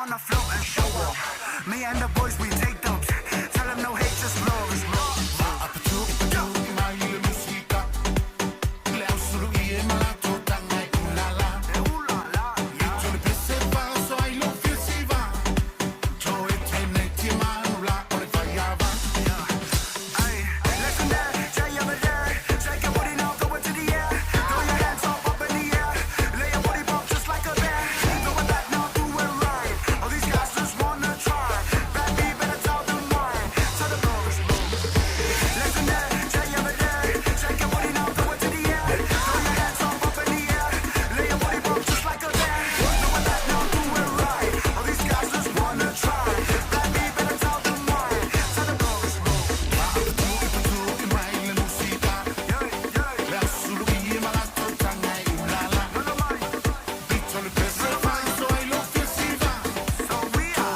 On the floor and show up. Me and the boys, we take dubs. Tell 'em no hate, just love. Ooh la la, yeah. Ay, legendary, J-M-A-D. Shake your booty now, throw it to the air. Throw your hands up, up in the air. Lay your booty bump just like a bear. Throw it back now, do it right. All these guys just wanna try. Bad B, better tell them why. Tell them legendary, J-M-A-D. Shake your booty now, throw it to the air. Throw your hands up, up in the air. Lay your booty bump just like a bear. Throw it back now, do it right. All these guys just wanna try. Bad B, better tell them why. Tell them yeah, yeah. So we are.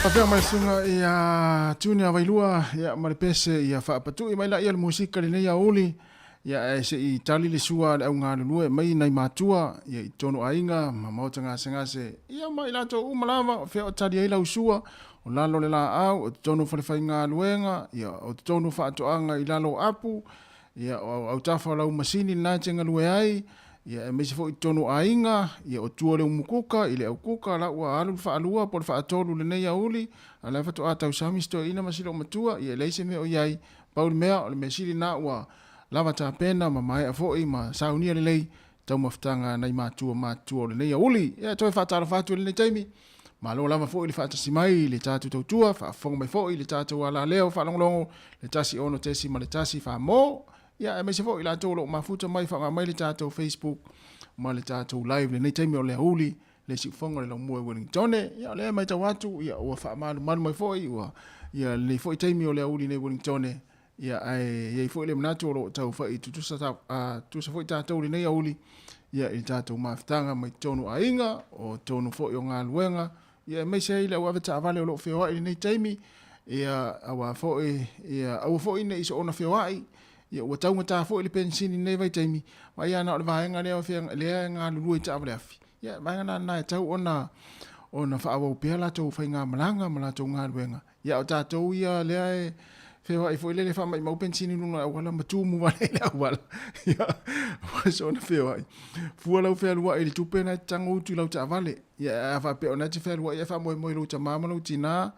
Faapea ma le susuga ia Junior Vailua ia ma le pese ia faapatui mai laia le musika i lenei aoauli ia ae se i tali le sua a le augalulue mai nai matua ia i totonu aiga ma maota gasegase ia ma i latou uma lava o fea o tali ai lau sua o lalo o le laau o totonu o falefaigaluega ia o totonu o faatoaga i lalo o apu Ia, o autafa o lau masini lena e te galue ai, ia aemaise foi i totonu o aiga, ia o tua o le umukuka i le aukuka, la ua alu le faalua po o le faatolu i lenei aoauli, a o la e faatoa tausami si toeaina ma si loomatua, ia e leai se mea o i ai, pau le mea, o le mea sili lena ua lava tapena ma maea foi ma saunia lelei taumafataga a nai matua matutua o lenei aoauli. Ia, e toe faatalofa atu i lenei taimi, malo lava foi le faatasi mai i le tatou tautua, faafofoga mai foi i le tatou alaleo faalogologo le 1 6.1 Famo, ia aemaise foi i latou o lo o mafuta mai faaaoga mai le tatou Facebook ma le tatou live lenei taimi o le aoauli le siufofoga o le laumua i Wellingtone. Ia o lea e matau atu ia ua faamalumalu mai foi ua ia lenei foi taimi o le aoauli nei i Wellingtone. Ia ae i ai foi le manatu o lo o taufai tutusa tutusa foi tatou i lenei aoauli ia i le tatou mafutaga mai totonu o aiga, o totonu foi o galuega, ia aemaise ai le au ave taavale o lo o feoai i lenei taimi, ia aua foi ia aua foi ne i soona feoai, ia ua taugata foi le penisini i lenei vaitaimi, vaai lava na o le vaega lea lea e galulue i taavale afi, ia vaega la lena e tatau ona ona faaauau pea latou faigamalaga ma latou galuega. Ia o tatou ia lea e feoai foi lele faamaimau penisini i luga o le auala ma tumu vale i le auala. Ia, ua soona feoai. Fua lau fealuai i le tupe na e te tago utu i lau taavale. Ia, a faapea o na e te fealuai e faamoemoe i lou tama ma lou tina,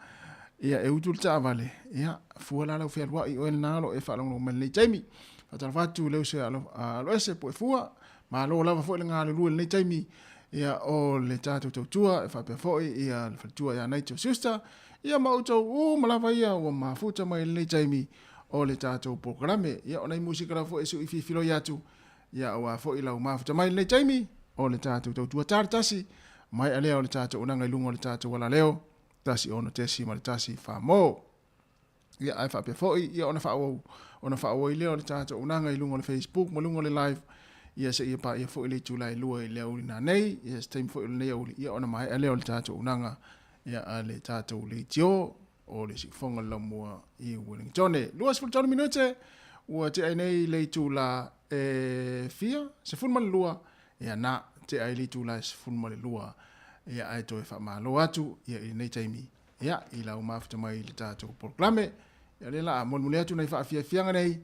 ia e utu le taavale. Ia, fua la lau fealuai oe lena o lo o e faalogologo mai i lenei taimi. Faatalofa atu i le uso ia Aloese Puefua. Malo lava foi le galulue i lenei taimi. Ia, o le tatou tautua e faapea foi ia le faletua ia Nigel Schuster. Ia ma outou uma lava ia ua mafuta mai i lenei taimi o le tatou polokalame. Ia o nai musika lava foi e sui fifiloi atu, ia aua foi lau mafuta mai i lenei taimi o le tatou tautua tali tasi mai alea o le tatou onaga i luga o le tatou alaleo 1 6.1 Famo. Ia ae faapea foi ia ona faaauau ona faaauau ai lea o le tatou auaunaga i luga o le Facebook ma luga o le live ia seia paia foi le itula e 2 i le aoauli nanei ia se taimi foi o lenei aoauli ia ona maea lea o le tatou auaunaga ia a le tatou leitio o le siufofoga o le laumua i Wellingtone. 23 minute ua tea ai nei le itula e fia 12 ia na tea ai le itula e 12 ia ae toe faamalo atu ia i lenei taimi ia i lau mafuta mai i le tatou polokalame. Ia lea la a molimoli atu nai faafiafiaga nei,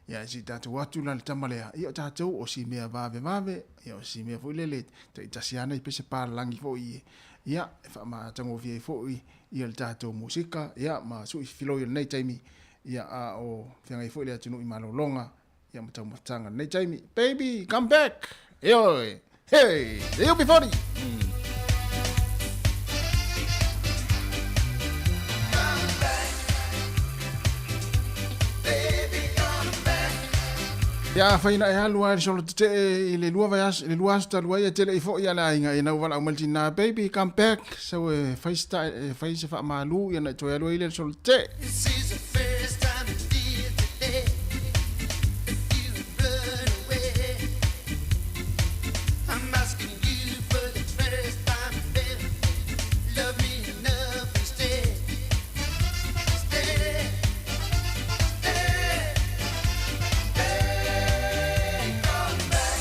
ia se i tatou atu la le tama lea, ia o tatou o si mea vavevave, ia o si mea foi lele taitasi lava nai pese palalagi foi ia e faamatagofie ai foi ia le tatou musika, ia ma sui filoi o lenei taimi, ia a o feagai foi le atunuu i malologa, ia ma taumafataga lenei taimi. Baby, come back! Ioe! Hey! The UB40! Ia afai na e alu lava i le solo tetee i le lua vaiaso, i le lua aso talu ai e te le i foi lava le aiga, ia na ua valaau mai le tina, Baby, come back! Sau e fai se ta, e fai se faamalu, ia na e toe alu ai lea i le solo tetee. This is the first time it's here today that you run away. I'm asking you for the first time, baby, love me enough to stay, stay, stay, stay. Come back,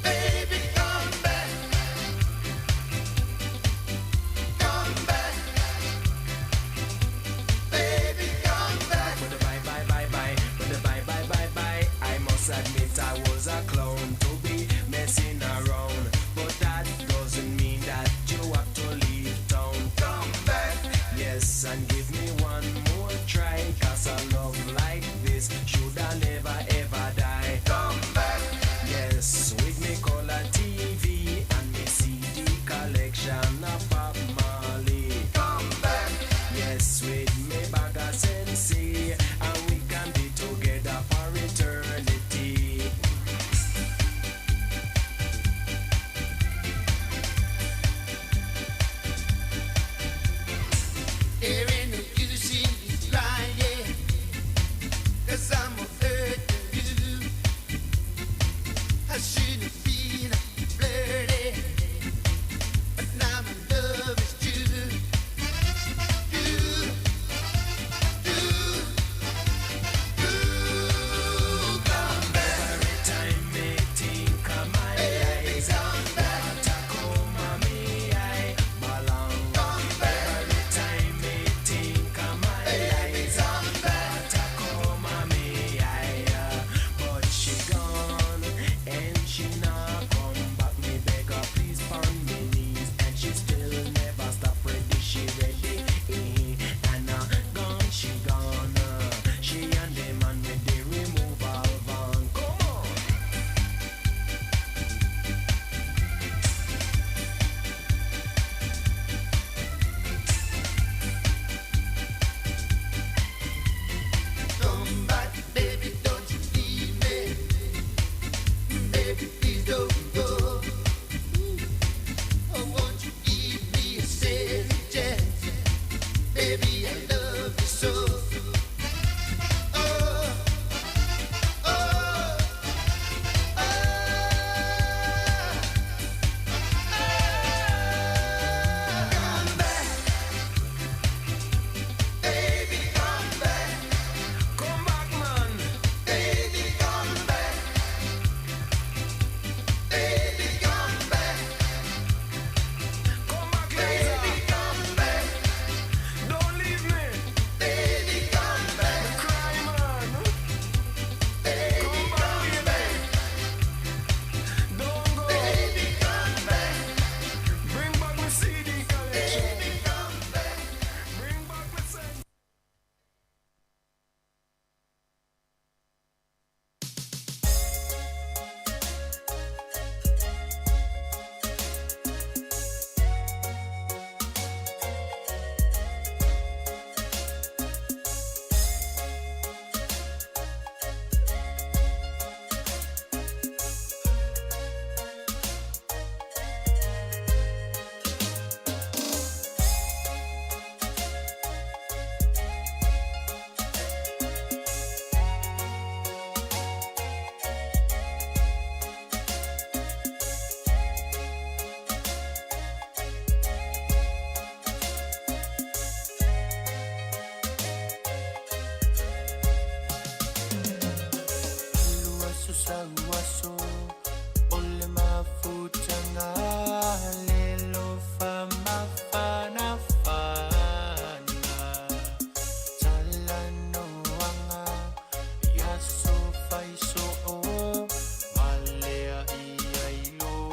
baby, come. Don't go. Oh, won't you give me a second chance? Baby, I love you so. Oh, oh, oh. Come back, baby, come back. Come back, man. Baby, come back. Baby, come back. Come back, Liza. Baby, come back. Don't leave me. Baby, come back. Cry, man. Baby, Come back, baby. Don't go. baby, come back. Bring back my CD collection. Baby, come back. Bring back my sense. Alu aso sau aso o le mafutaga le lofa mafanafana talanoaga i aso faisoo malea ia i lou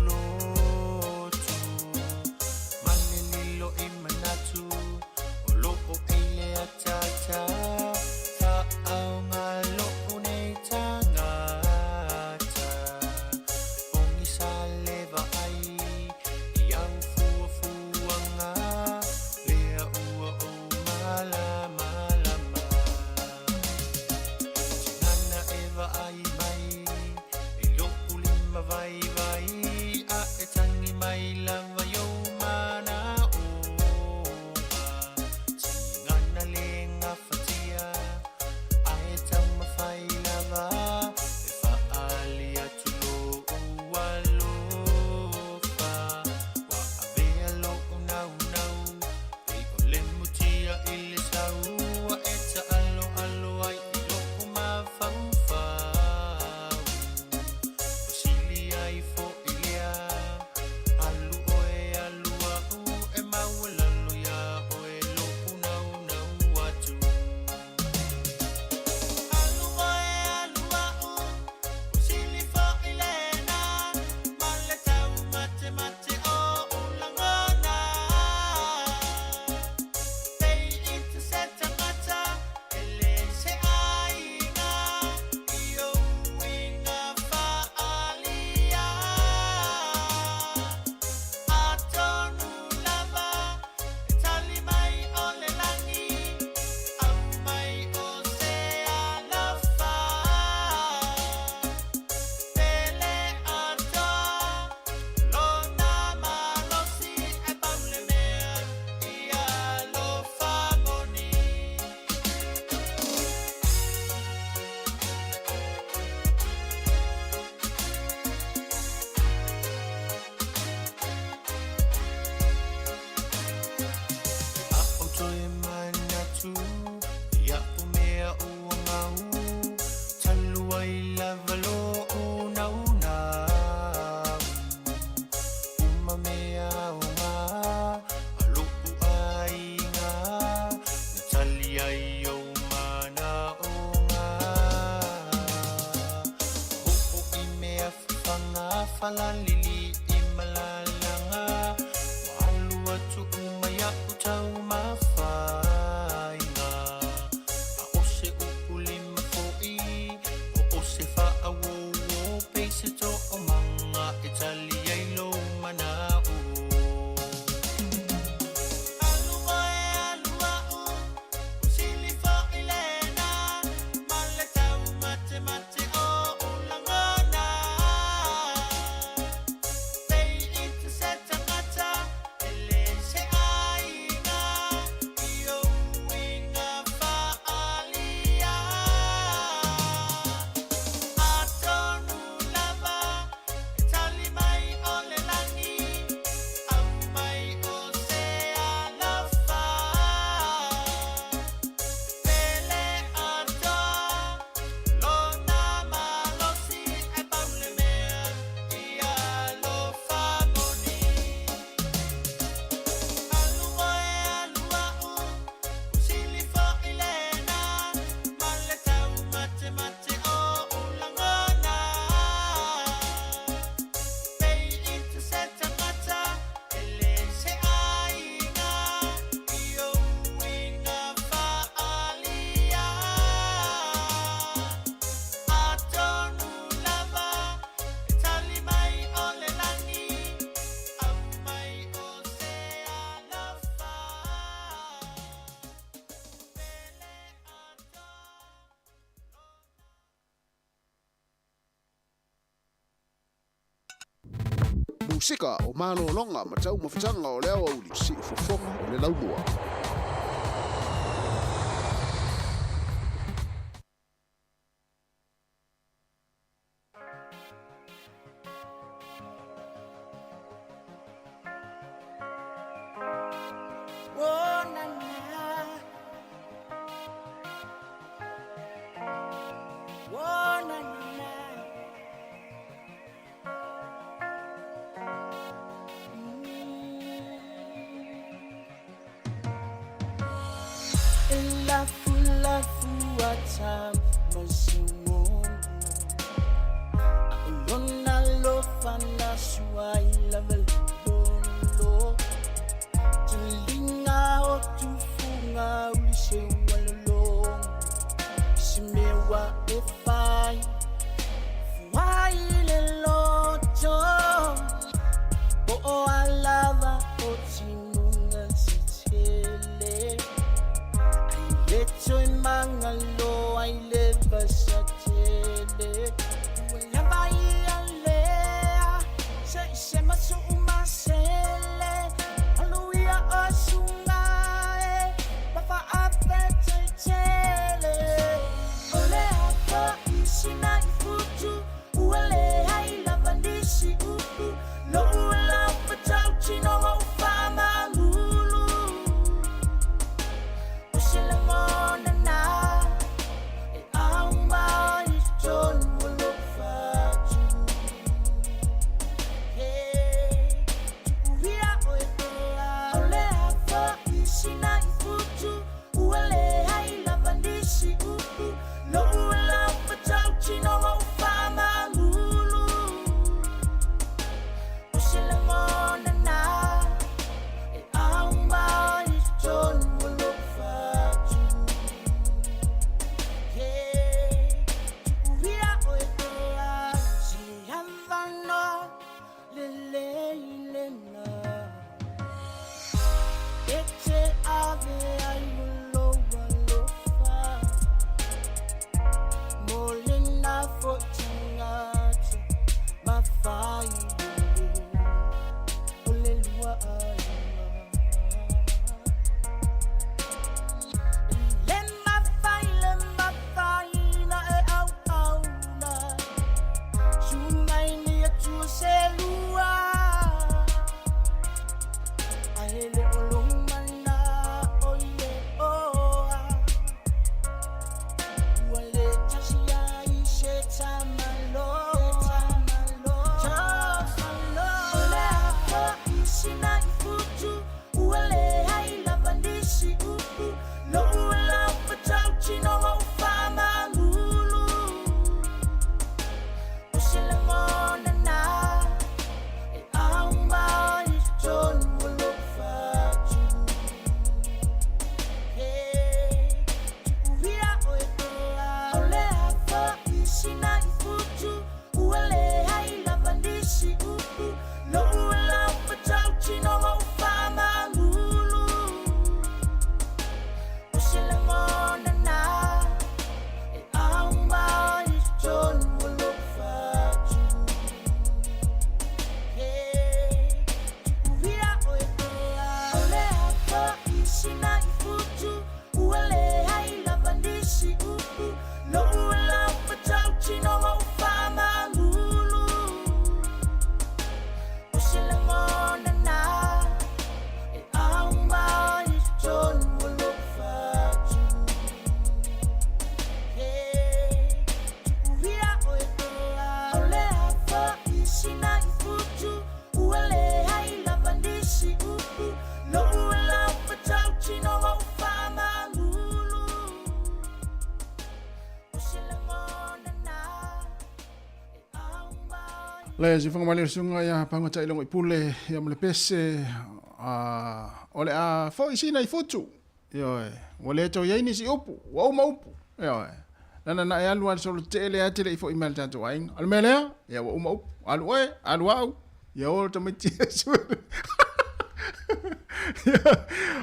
lotu ma le lilo i manatu o loo eile atata faaoga lou nei tagata pogisa le vaai i au fuafuaga lea ua ou malamalama Nana e vaai mai i lo'u lima vaivai a e tagi mai lava i ou manaʻoga. Tigana le gafatia ae taumafai lava e faaali atu lo'u alofa. Ua avea lo'u naunau pei o le mutia i le saua e taaloalo ai i lo'u mafaufau. O sili ai fo'i lea alu oe alu a'u e maualalo iā oe lo'u naunau atu. Alu oe alu a'u o sili fo'i lena ma le taumatemate o ou lagona. Pei ita se tagata e leai se aiga i ou uiga faaalia. Atonu lava e tali mai o le lagi aumai o se alofa. Pele atoa lona malosi e pau le mea ia alofa moni. A ou toe manatu iaʻu mea ua gau talu ai lava lo'u naunau. Uma mea oga a lo'u aiga na tali ai ou manaʻoga. O'o i mea fafaga falalili i malalaga ua alu atu uma iaʻu taumafaiga. A o se upu lima fo'i po o se faauouo pei se toomaga e tali ai lou manaʻo. Alu oe alu a'u o sili fo'i lena ma le taumatemate o ou lagona. Musika o malologa ma taumafataga o le aoauli, siufofoga o le laumua. Le si whangamali o sunga ia pangata i longo i pule ia mo le pese a o le a fo i sina i futu. Ioe, ua le tau iai nisi upu, ua uma upu. Ioe. Lana na e alu al solo tele a tele i fo i mai le tatou aiga. O le mea lea, ia ua uma upu. Alu oe, alu au, ia o tamaiti e sue.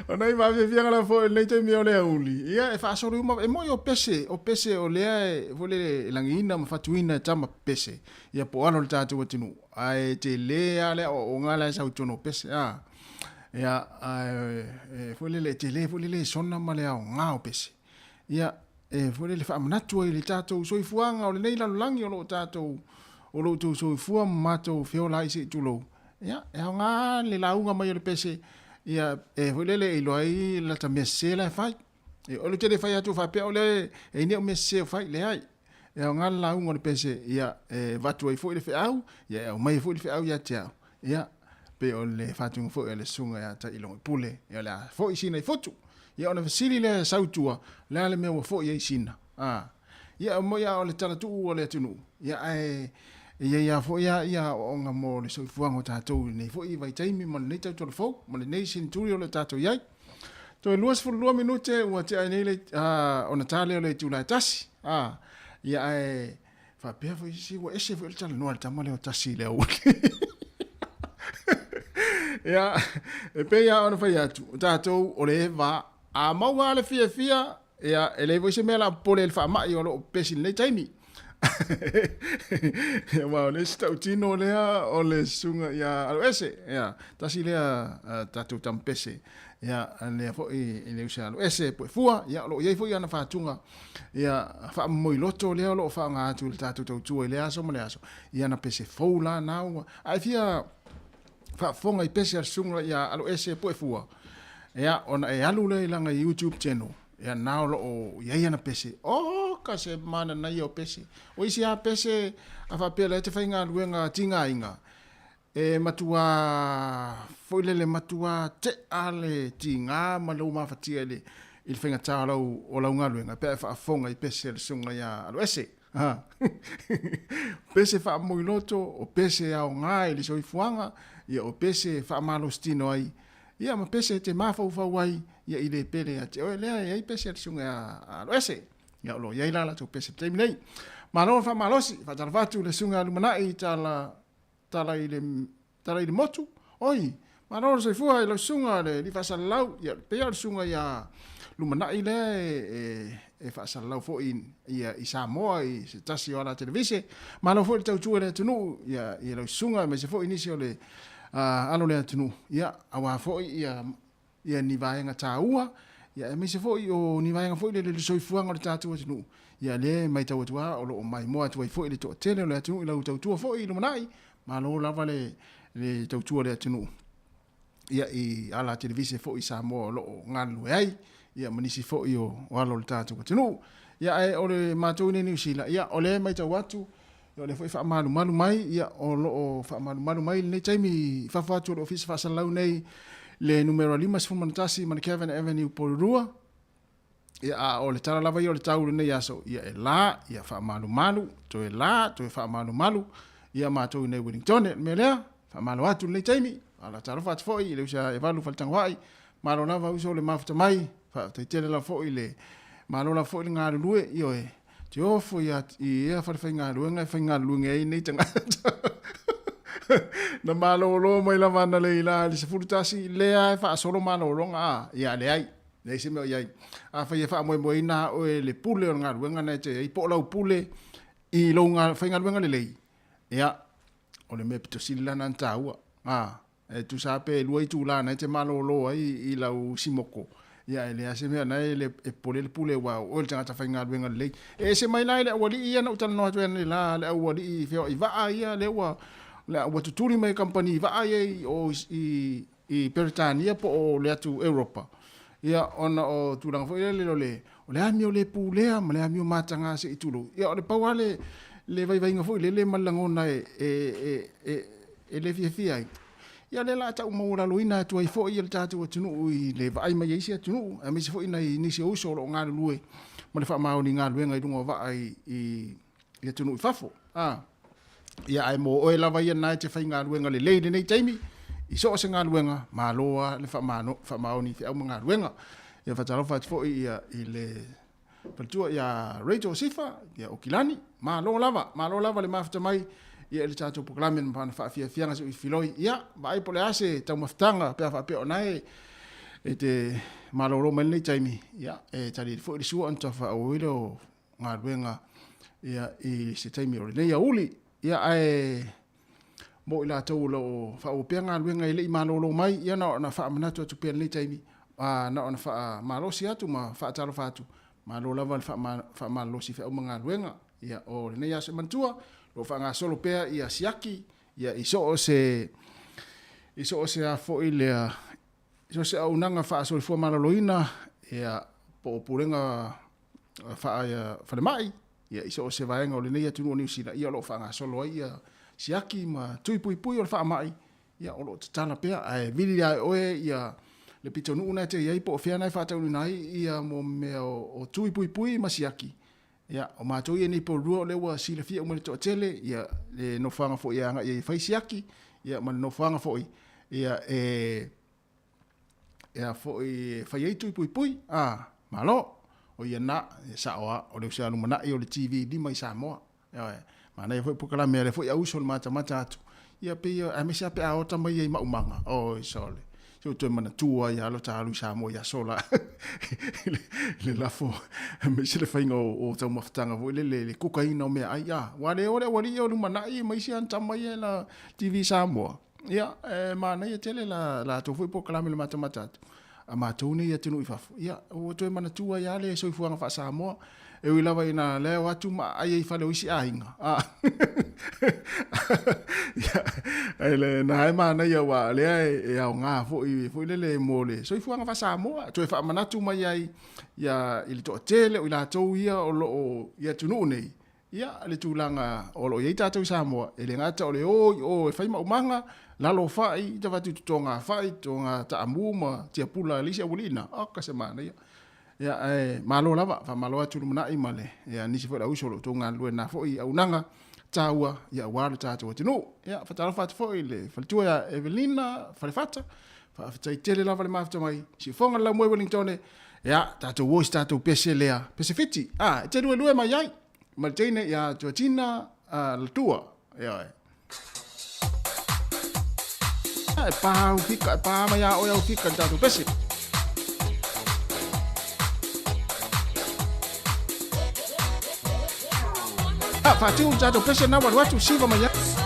O nai mafiafiaga lava foi o lenei taimi o le aoauli, ia e faasolo uma, e moi o pese, o pese o lea e foi lele e lagiina ma fatuina e tama pese, ia po o alo o le tatou atunuu, ae tele lava le aoaoga la e sau i totonu o pese, a. Ia, ae e foi lele e tele foi le lesona ma le aoga o pese. Ia, e foi lele faamanatu ai i le tatou soifuaga o lenei lalolagi o lo o tatou o lo outou soifua ma matou feola ai se i tulou. Ia, e aoga le lauga mai o le pese, ia, e foi lele e iloa ai lata mea sese la e fai. E, o le tele fai atu faapea o le e i nei o mea sese o fai, leai. E aoga le lauga o le pese, ia, e avatu ai foi le feau, ia, e aumai ai foi le feau ia te au. Ia, pei o le faatuga foi a le susuga ia Taiilogoipule, ia o le a foi Sina i Fotu. Ia ona fesili lea e sau i tua, le a le mea ua foi ai Sina? A, ia moi a o le tala tuu a le atunuu, ia ae e i ai lava foi a ia aoaoga mo le soifuaga o tatou i lenei foi vaitaimi ma lenei tautolo fou, ma lenei seneturi o lo o tatou i ai. Toe 22 minute ua tea ai nei le, a, ona ta lea o le itula e tasi. A, ia ae Faapea foi isi, ua ese foi le talanoa a le tama lea o Tasi i le aoauli. Ia, e pei lava ona fai atu, o tatou o le eva, a maua lava le fiafia, ia, e leai foi se mea o le a popole ai i le faamai o lo o pepesi i lenei taimi. Aua o le isi tautino lea o le susuga ia Aloese, ia, tasi lea tatou tama pese, ia, lea foi e le uso ia Aloese Puefua, ia, o lo o i ai foi ana fatuga Ia, faamomoiloto lea o lo o faaaoga atu i le tatou tautua i lea aso ma lea aso, i ana pese fou la na ua. A e fia faafofoga i pese a le susuga ia Aloese Puefua, ia, ona e alu lea i lana YouTube channel, ia, na o lo o i ai ana pese. Oka se mananaia o pese. O isi lava pese a faapea o la e te faigaluega tigaina, E matuā foi lele matuā tea le tiga ma lou mafatia i le i le faigata o lau o lau galuega pe a e faafofoga i pese a le susuga ia Aloese. Ha. Pese faamomoiloto, o pese aoga i le soifuaga, ia o pese faamalositino ai, ia ma pese e te mafaufau ai, ia i le pele ia te oe lea e i ai pese a le susuga ia Aloese. Ia o lo o i ai la latou pese i le taimi nei. Malo le faamalosi, faatalofa atu i le susuga ia Lumanai Tala Tala i le, tala i le motu, oi, malo le soifua i lau susuga le alii faasalalau, ia, pei lava o le susuga ia Lumanai lea e, e, e faasalalau foi ia, i Samoa i se tasi o ala televise. Malo foi le tautua i le atunuu, ia, i lau susuga aemaise foi nisi o le alo o le atunuu, ia, aua foi ia, ia ni vaega taua, ia aemaise foi o ni vaega foi lele i le soifuaga o le tatou atunuu, ia lea e matau atu lava o lo o maimoa atu ai foi le toatele o le atunuu i lau tautua foi i lumanai, malo lava le, le tautua i le atunuu ia i ala televise foi i Samoa o lo o galulue ai, ia ma nisi foi o, o alo o le tatou atunuu. Ia ae o le matou i nei Niu Sila, ia o lea e matau atu, Ia o lea foi e faamalumalu mai, ia o lo o faamalumalu mai lenei taimi i fafo atu o le Ofisa Faasalalau nei le numera 51 Mount Avenue, Porirua. Ia a o le tala lava ia o le tau lenei aso, ia e la, ia faamalumalu, toe la, toe faamalumalu, ia matou i nei Wellington. O le mea lea, faamalo atu lenei taimi, ala talofa atu foi i le uso ia Evalu Faletagoai, malo lava uso le mafuta mai, faafetai tele lava foi le, malo lava foi le galulue, ioe, Te ofo i, i ea falefaigaluega e faigaluega ai nei tagata. Na malolo mai lava analeila i le 11, lea e faasolo malologa, a, ia leai, leai se mea o i ai. Afai e faamoemoeina oe le pule o le galuega na e te i ai, po o lau pule i lou faigaluega lelei, ia, o le mea pito sili la na taua. A, E tusa lava pe 2 itula na e te malolo ai i lau simoko, ia e leai se mea na e le e popole le pule aua o oe le tagata faigaluega lelei. E ese mai la i le aualii ia na ou talanoa atu ai analeila, le aualii feoai vaa ia lea ua ua tutuli mai e kamupani vaa ia i o i i Peretania po o le atu Europa. Ia ona o tulaga foi lele o le o le amio le pulea ma le amio mataga se i tulou. Ia o le pau lava le le vaivaiga foi lele ma le lagona e e e e le fiafia ai. Ia lea la tau maualaloina atu ai foi le tatou atunuu i le vaai mai a isi atunuu, aemaise foi nai nisi o uso o lo o galulue ma le faamaoni galuega i luga o vaa i, i, i atunuu i fafo. A, ia ae mo oe lava ia na e te faigaluega lelei i lenei taimi, i so o se galuega, malo lava le faamano, faamaoni i feau ma galuega. Ia faatalofa atu foi ia i le faletua ia Rachel Sifa, ia Okilani, malo lava, malo lava le mafuta mai ia i le tatou polokalame ma faafiafiaga se i filoi. Ia, vaai po o le a se taumafataga pe a faapea o na e E te malōlō mai lenei taimi, ia, e tali foi le sua ona faaauau ai lea o galuega ia i se taimi o lenei aoauli. Ia ae mo i latou o lo o faaauau pea galuega e le i malōlō mai, ia na ona faamanatu atu pea i lenei taimi, a na ona faamalosi atu ma faatalofa atu, malo lava le faamalolosi i feau ma galuega. Ia o lenei aso e manatua, o lo o faagasolo pea ia siaki ia i so o se i so o se a foi lea i so o se auaunaga faasoifua maloloina ia po o pulega faa-falemai ia i so o se vaega o lenei atunuu o Niu Sila ia o lo o faagasolo ai ia siaki ma tui puipui o le faamai ia o lo o tatala pea ae vili lava e oe ia le pitonuu na e te i ai po o fea na e faataunuuina ai ia mo mea o tui puipui ma siaki. Ia, o matou ia nei Porirua o lea ua silafia uma e le toatele, ia, le nofoaga foi e agai ai e fai siaki, ia, ma le nofoaga foi, ia, e, e a foi, e fai ai tui puipui, a, malo. O ia na, e sao lava, o le uso a lumanai o le TV 5 i Samoa. Ioe, manaia foi polokalame a lea foi auso le matamata atu, ia pei, aemaise lava pe a ota mai ai maumaga, oi sole. Se ua toe manatua ai lava lo ta alu i Samoa i aso la i le lafo aemaise le faiga o taumafataga foi lele i le kukaina o meaai. A, ua le o le aualii o lumanai ma isi ana tama ia i la TV Samoa. Ia, e manaia tele la latou foi polokalame i le matamata atu. A matou nei i atunuu i fafo, ia, ua toe manatua ai lava le soifuaga faa-Samoa. E ui lava ina lea o atu ma aai ai i fale o isi aiga, a ia, ae lena e manaia aua o lea e aoga foi, foi lele mo le soifuaga faa-Samoa, toe faamanatu mai ai ia i le toatele o i latou ia o lo o i atunuu nei, ia le tulaga o lo o i ai tatou i Samoa, e le gata o le o i o e fai maumaga, lalo o fai, tavatu i totoga fai, totoga taamu ma tiapula a le isi aualii na, oka se manaia. Ia, ae malo lava, faamalo atu lumanai ma le, ia, nisi foi o le auuso o lo outou galulue i lena foi auaunaga taua, ia, aua lo tatou atunuu. Ia, faatalofa atu foi i le faletua ia Evelina Falefata, faafetai tele lava le mafuta mai, siufoga le laumue Wellingtone, ia, tatou o i se tatou pese lea, pese fiti, a, e te luelue mai ai, ma le teine ia Georgina Latua, ioe. E pā au fika, e pā mai a oe au fika i le tatou pese. A, whātiu le tatou pese nā waru atu, siva mai ai.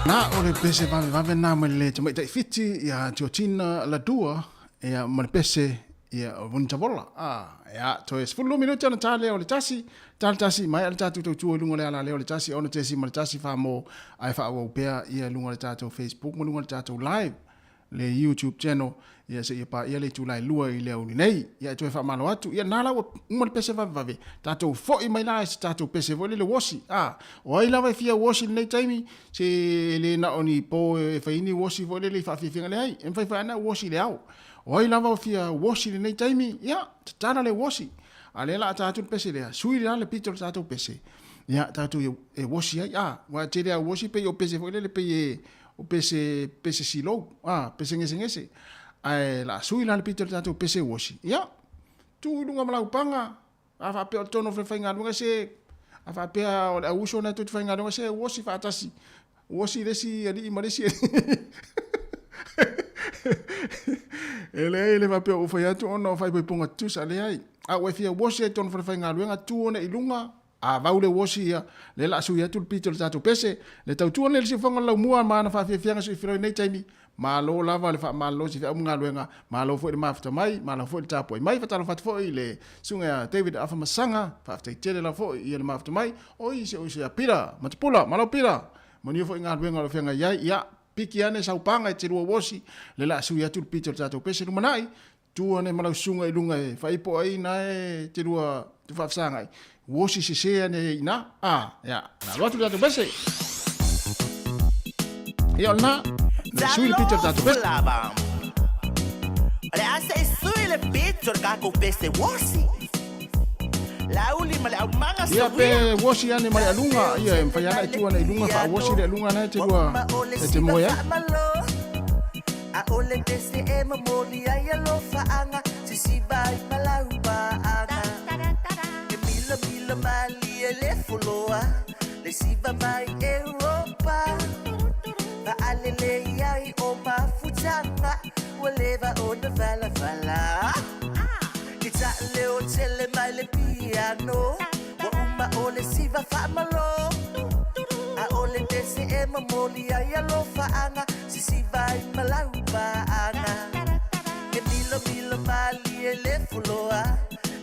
Na o le pese vavevave na mai le tamaitai Fiti ia Georgina Ladua ia ma le pese ia o Vunitavola. Ah, ia toe 12 minute ona tale o le tasi, tale tasi mai le tatou tautua i luga o le ala lea o le 1 6.1 wha ai wha pea ia luga o le tatou Facebook ma luga o le tatou live le YouTube channel ia seia paia le itula e 2 i le aoauli nei. Ia e toe faamalo atu. Ia na la ua uma le pese vavevave. Tatou foi mai la i se tatou pese foi lele uosi. A, o ai lava e fia uosi i lenei taimi, se e le na o ni po e fai ai ni uosi foi lele i faafiafiaga. Leai, e mafai foi lava ona uosi i le ao. O ai lava o fia uosi i lenei taimi, ia, tatala le uosi. A lea la a ta atu le pese lea, sui la le pito o le tatou pese. Ia, tatou e uosi ai. A, ua tele a uosi pei o pese foi lele pei e o pese pese silou a pese gesegese ae la sui la le pito le tatou pese uosi ia tu i luga ma laupaga a faapea o le tonu o le faigaluega se a faapea o le auuso na tou te faigaluega se uosi faatasi uosi le isi alii ma le isi e leai le faapea ua fai atu ona o faaipoipoga tutusa leai a ua e fia uosi ai tonu o le faigaluega tu ona i luga A vau le uosi ia, lea la a sui atu le pito i le tatou pese. Le tautua nei le siufofoga o le laumua ma ana faafiafiaga suifiloi nei taimi. Malo lava le faamalolo i feau ma galuega, malo foi le mafuta mai, malo foi le tapuai mai. Faatalofa atu foi i le susuga ia David Afamasaga, faafetai tele lava foi ia le mafuta mai. Oi si ou uso ia Pita Matapula, malo Pita, manuia foi galuega o lo o feagai ai. Ia, piki ane sau paga e te lua uosi, lea la a sui atu le pito i le tatou pese lumanai. Tu ane ma lau susuga i luga e faaipo ai na e te lua te faafesagai. Uosi sese ane i ina. A, ia, na alu atu le tatou pese. Ia o lena, na sui le pito le tatou pese. Lava. O le a se i sui le pito le tatou pese uosi. Lauli ma le aumaga Ia pe uosi ane ma le aluga, ia e mafai lava ona e tu ane i luga faauosi le aluga na e te lua e te moe ai. ʻAʻole pese e momoli ai alofaaga sisiva ai ma laupaaga E milamila malie le foloa le siva mai Europa Faalelei ai o mafutaga ua leva ona valavala Ke taaleo tele mai le piano Ua uma o le siva faamalo ʻAʻole pese e momoli ai alofaaga Sisiva ai ma laupaaga E milomilo malie le foloa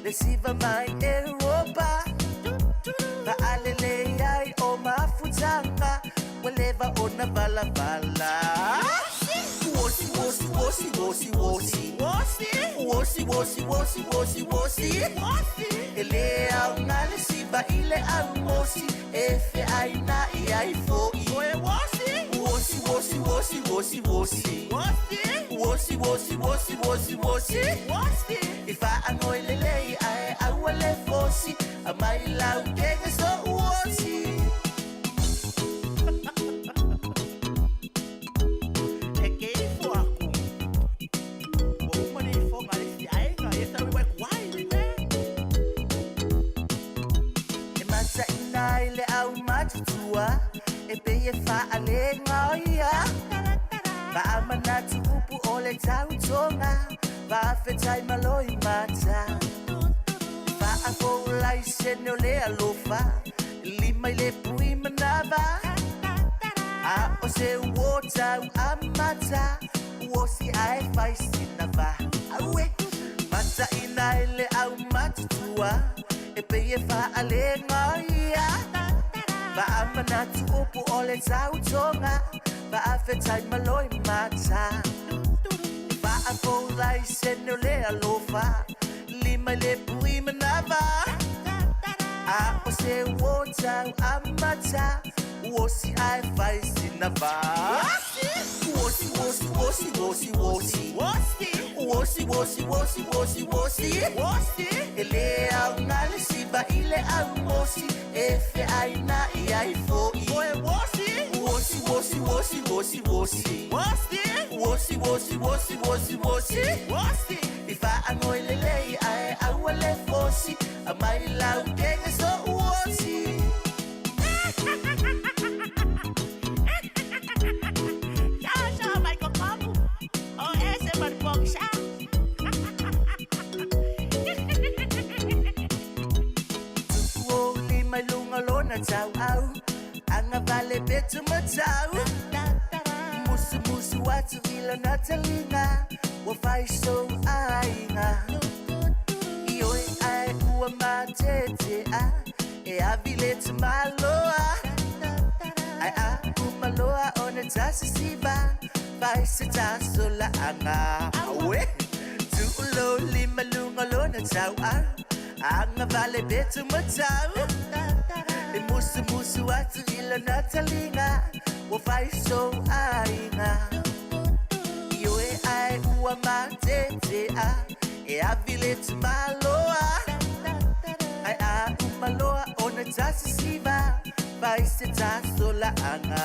Le siva mai Europa Faalelei ai o mafutaga Ua leva ona valavala Uosi, uosi, uosi, uosi, uosi Uosi, uosi, uosi, uosi, uosi E le aoga le siva i le aumosi E feaina'i ai fo'i Uosi, uosi, uosi, uosi, uosi Uosi, uosi, uosi, uosi, uosi I faanoi lelei ae aua le fosi Aumai lau kege so uosi E ke ifo aku. Ua uma le ifoga a le isi aiga, ia sa ui wai le mea. E mataʻina ai le aumatutua e pei e faalega o ia. Faamanatu upu o le tautoga, faafetai malo i mata. Faafou laisene o le alofa, lima i le pui manava. A o se uo tau amata, uosi ae fai sina va. Aue, mataʻina ai le aumatutua, e pei e faalega ia. Faamanatu upu o le tautoga, faafetai malo i mata. Faafou laisene o le alofa, lima i le pui manava. A o se uo tau amata, uosi ae fai sina va. Uosi, uosi, uosi, uosi, uosi. Uosi, uosi, uosi, uosi, uosi. E le aoga le siva i le aumosi, e feaina'i ai fo'i. Uosi, uosi, uosi, uosi, uosi. Uosi, uosi, uosi, uosi, uosi. I faanoi lelei ae aua le fosi, aumai lau kege so uosi. Ciao, ciao, Michael Kamu. O ese maripoksa. Tupu ou lima i luga o lona tauau. Agavale petu matau. Musumusu atu i lona taliga ua fai sou aiga. Ioe ae ua matetea e avi le tamaloa. Ae a umaloa ona tasisiva fai se tasolaaga. Aue! Tuulo lima luga lona tauau. Agavale petu matau. E musumusu atu i lona taliga ua fai sou aiga. Ioe ae ua matetea e avi le tamaloa. Ae a umaloa ona tasisiva fai se tasolaaga.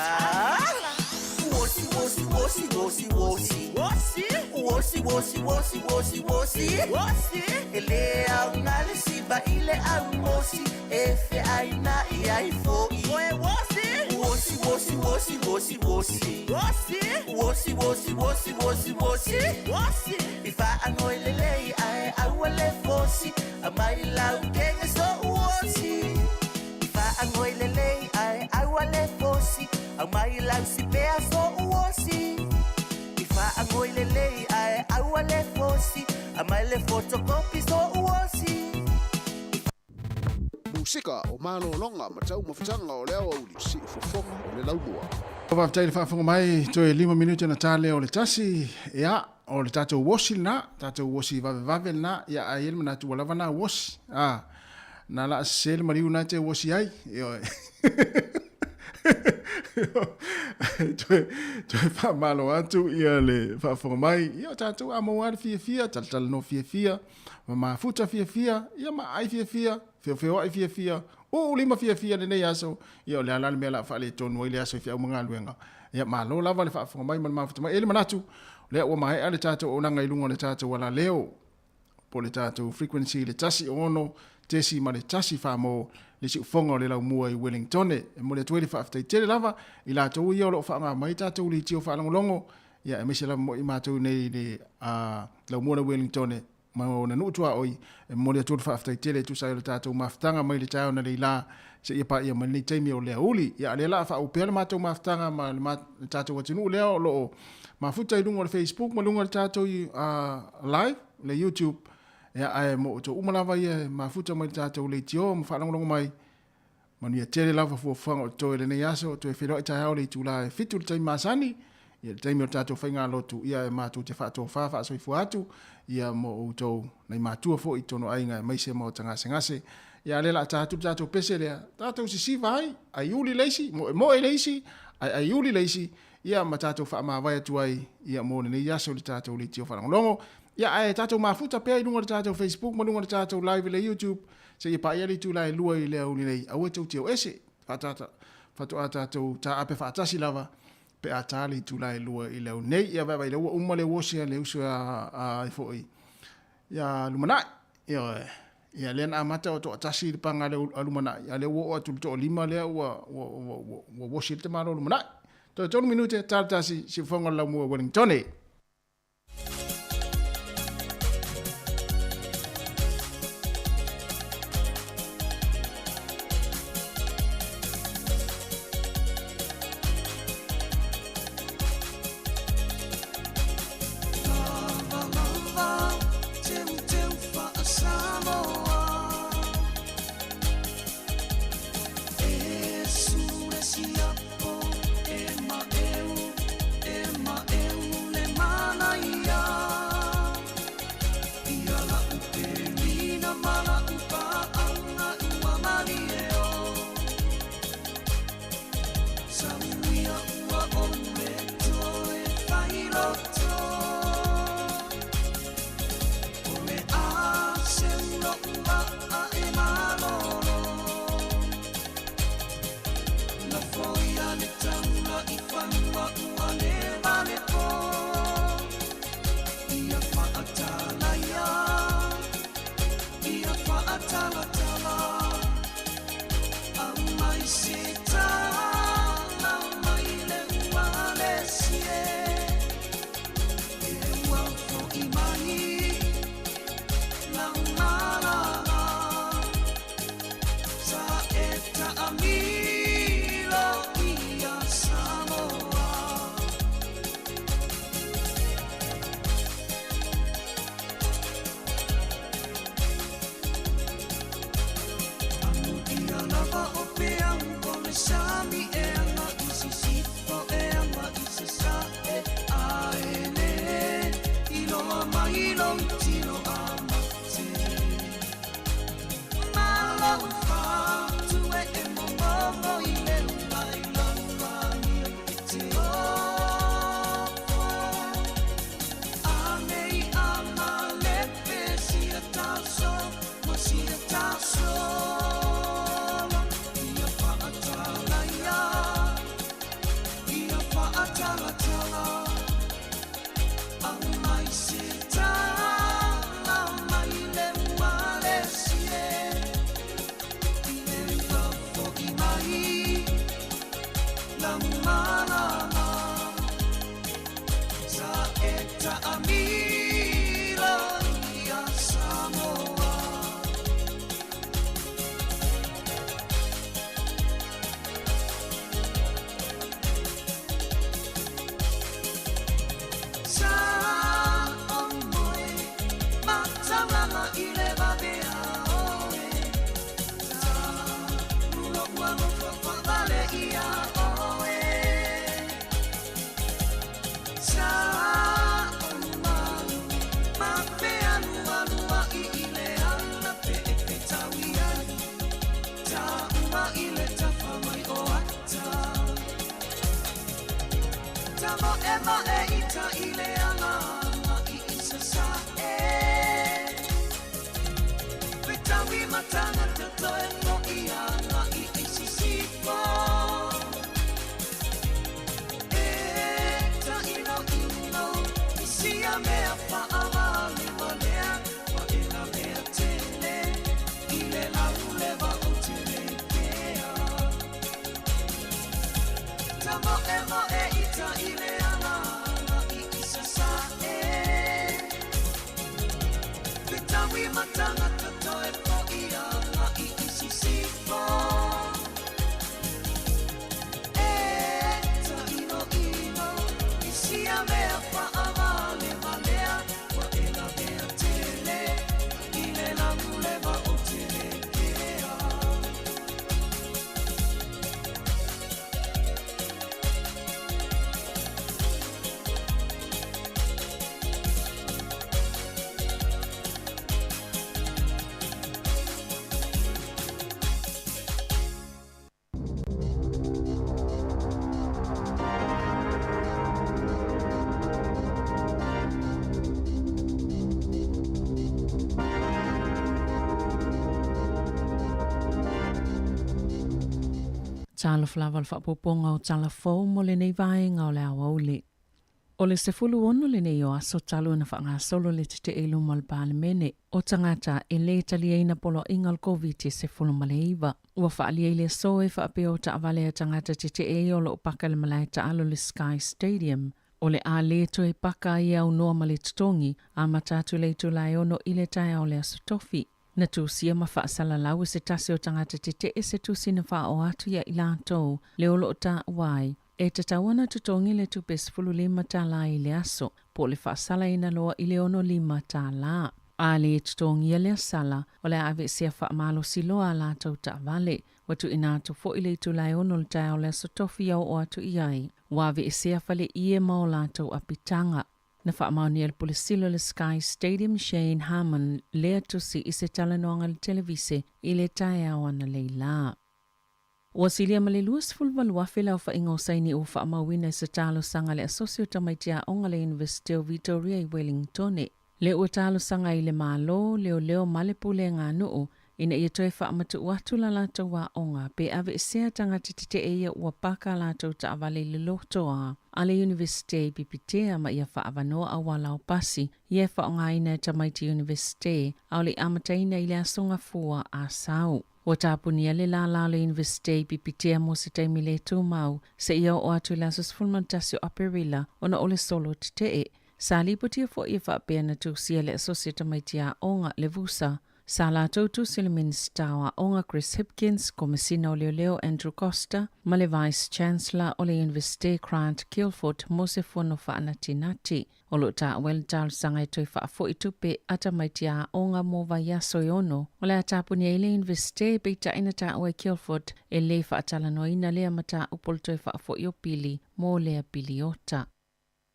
Wosi, wosi, wosi, wosi, wosi. Wosi. Wosi, wosi, wosi, wosi, wosi. Wosi. E le aoga le siva i le aumosi e feaina'i ai fo'i. Oe wosi. Wosi, wosi, wosi, wosi, wosi. Wosi. Wosi, wosi, wosi, wosi, wosi. Wosi. I fa'agoe lelei ae aua le fosi aumai lau kega so'u osi. I fa'agoe lelei ae aua le fosi aumai lau sipea so'u osi. I fa'agoe lelei ae aua le fosi aumai le fotokopi so'u osi. Musika o malologa ma taumafataga o le aoauli siufofoga o le laumua. Faafetai le faafofoga mai toe 5 minute ona ta lea o le 1. Ia, o le tatou uosi lena, tatou uosi vavevave lena, ia ae i ai le manatu ua lava na uosi. A, na laa sese le maliu na e te uosi ai. Ioe. Toe, toe faamalo atu ia le faafofoga mai. Ia o tatou a maua lava le fiafia, talatalanoa fiafia, ma mafuta fiafia, ia ma aai fiafia, feofeoai fiafia, uu lima fiafia lenei aso, ia o le a la le mea o le a faaletonu ai le aso i feau ma galuega. Ia malo lava le faafofoga mai ma le mafuta mai. E i ai le manatu, o lea ua maea le tatou auaunaga i luga o le tatou alaleo, po o le tatou frequency i le 106.1 mo le siufoga o le laumua i Wellingtone. E momoli atu ai le faafetai tele lava i latou ia o lo o faaaoga mai tatou leitio faalogologo, ia aemaise lava mo i matou nei i le laumua o Wellingtone ma ona nuu tuaoi. E momoli atu le faafetai tele e tusa ai o le tatou mafutaga mai le taeao analeila seia paia mai lenei taimi o le aoauli. Ia, a o lea o le a faaupea le matou mafutaga ma le tatou atunuu lea o lo o mafuta i luga o le Facebook ma luga o le tatou live, le YouTube. Ia, ae mo outou uma lava ia e mafuta mai le tatou leitio ma faalogologo mai, manuia tele lava fuafuaga o totoe i lenei aso, toe feiloai taeao i le itula e 7 i le taimi masani, ia le taimi o le tatou faigalotu, ia e matou te faatofa faasoifua atu, ia mo outou nai matua foi i totonu o aiga aemaise maota gasegase. Ia a o lea o le a ta atu le tatou pese lea, tatou sisiva ai, aiuli le isi, moemoe le isi, ae aiuli le isi, ia ma tatou faamavae atu ai, ia mo lenei aso i le tatou leitio faalogologo. Ia ae tatou mafuta pea i luga o le tatou Facebook ma luga o le tatou live i le YouTube, seia paia le itula e 2 i le aoauli nei, aua tou te o ese, faatata, faatoa tatou taape faatasi lava pe a ta le itula e 2 i le aoauli nei. Ia vaevae lea ua uma le uosi a le uso a ai foi ia Lumanai. Ioe. Ia lea na amata o toatasi le paga a Lumanai, a lea ua oo atu i le toalima lea ua ua ua ua ua uosi ai le tamaloa Lumanai. Toe 3 minute, ta le tasi, siufofoga o le laumua Wellingtone. Taumalama Sa e taamilo ia Samoa. Sa o moe mataulama i le vavea oe Ta mulo ua lofo whaavale ia oe Sa o malu ma pea lua lua i i le ala pe e fetaui ai Ta uma i le tafa mai o ata Ta mo e ma e i ta i le ala nga i i sa sa e Fetaui matanga te toe mo i anga i i sisipo E ta ino ino i sia mea whaavale walea Wa e la mea tele i le lau lewa o te le pea Ta mo e mo e i ta i le ala nga i i sa sa e Fetaui matanga toe po i anga i i sisipo E ta ino ino i sia mea whaavale walea Wa e la mea tele i le lau lewa o te le pea. Talofa lava le faapuapuaga o tala fou mo lenei vaega o le aoauli. O le 16 lenei o aso talu ona faagasolo le tetee i luma o le Palemene o tagata e lē taliaina poloaiga o le Koviti-19. Ua faaalia i le aso e faapea o taavale a tagata tetee ia o loo paka i le malae taalo le Sky Stadium o le a lē toe paka ai e aunoa ma le totogi, amata atu i le itula e 6 i le taeao o le aso Tofi. Na tusia ma faasalalau e se tasi o tagata tetee se tusi na faaoo atu ia i latou le o loo taua ai e tatau ona totogi le tupe 15 tālā i le aso, po o le faasalaina loa i le 65 tālā. A lē totogia lea sala, o le a aveesea faamalosi loa a latou taavale. Ua tuuina atu foi le itula e 6 o le taeao o le aso Tofi e oo atu i ai. Ua aveesea faleie ma o latou apitaga. Na faamaonia e le Pule Sili o le Sky Stadium Shane Harmon lea tusi i se talanoaga i le televise i le taeao analeila. Ua silia ma le 28,000 le aofaiga o saini ua faamauina i se talosaga a le Asosi o Tamaiti Aoga a le Iunivesite o Vitoria i Wellingtone. Lea ua talosaga ai le Malo, leoleo ma le Pulega a Nuu ina ia toe faamatuu atu la latou aoga pe aveesea tagata tetee ia ua paka a latou taavale i le lotoa a le Iunivesite i Pipitea ma ia faaavanoa auala o pasi ia e faaaogaina e tamaiti Iunivesite a o le i amataina i le aso Gafua a Sau. Ua tapunia le lālā o le Iunivesite i Pipitea mo se taimi le tumau seia oo atu i le aso 11 o Aperila ona o le solo tetee. Sa lipotia foi e faapea na tusia le Asosi o Tamaiti Aoga, le VUSA, Sa latou tusi le Minisita o Aoga Chris Hipkins, Komesina o Leoleo Andrew Coster ma le Vice Chancellor o le Iunivesite Grant Guilford mo se fono faanatinati. O lo o taua ai le talosaga e toe faafoi tupe a tamaiti aoga mo vaiaso e ono o le a tapuni ai le Iunivesite, peitai na taua e Guilford e lē faatalanoaina lea mataupu o le toe faafoi o pili mo lea piliota.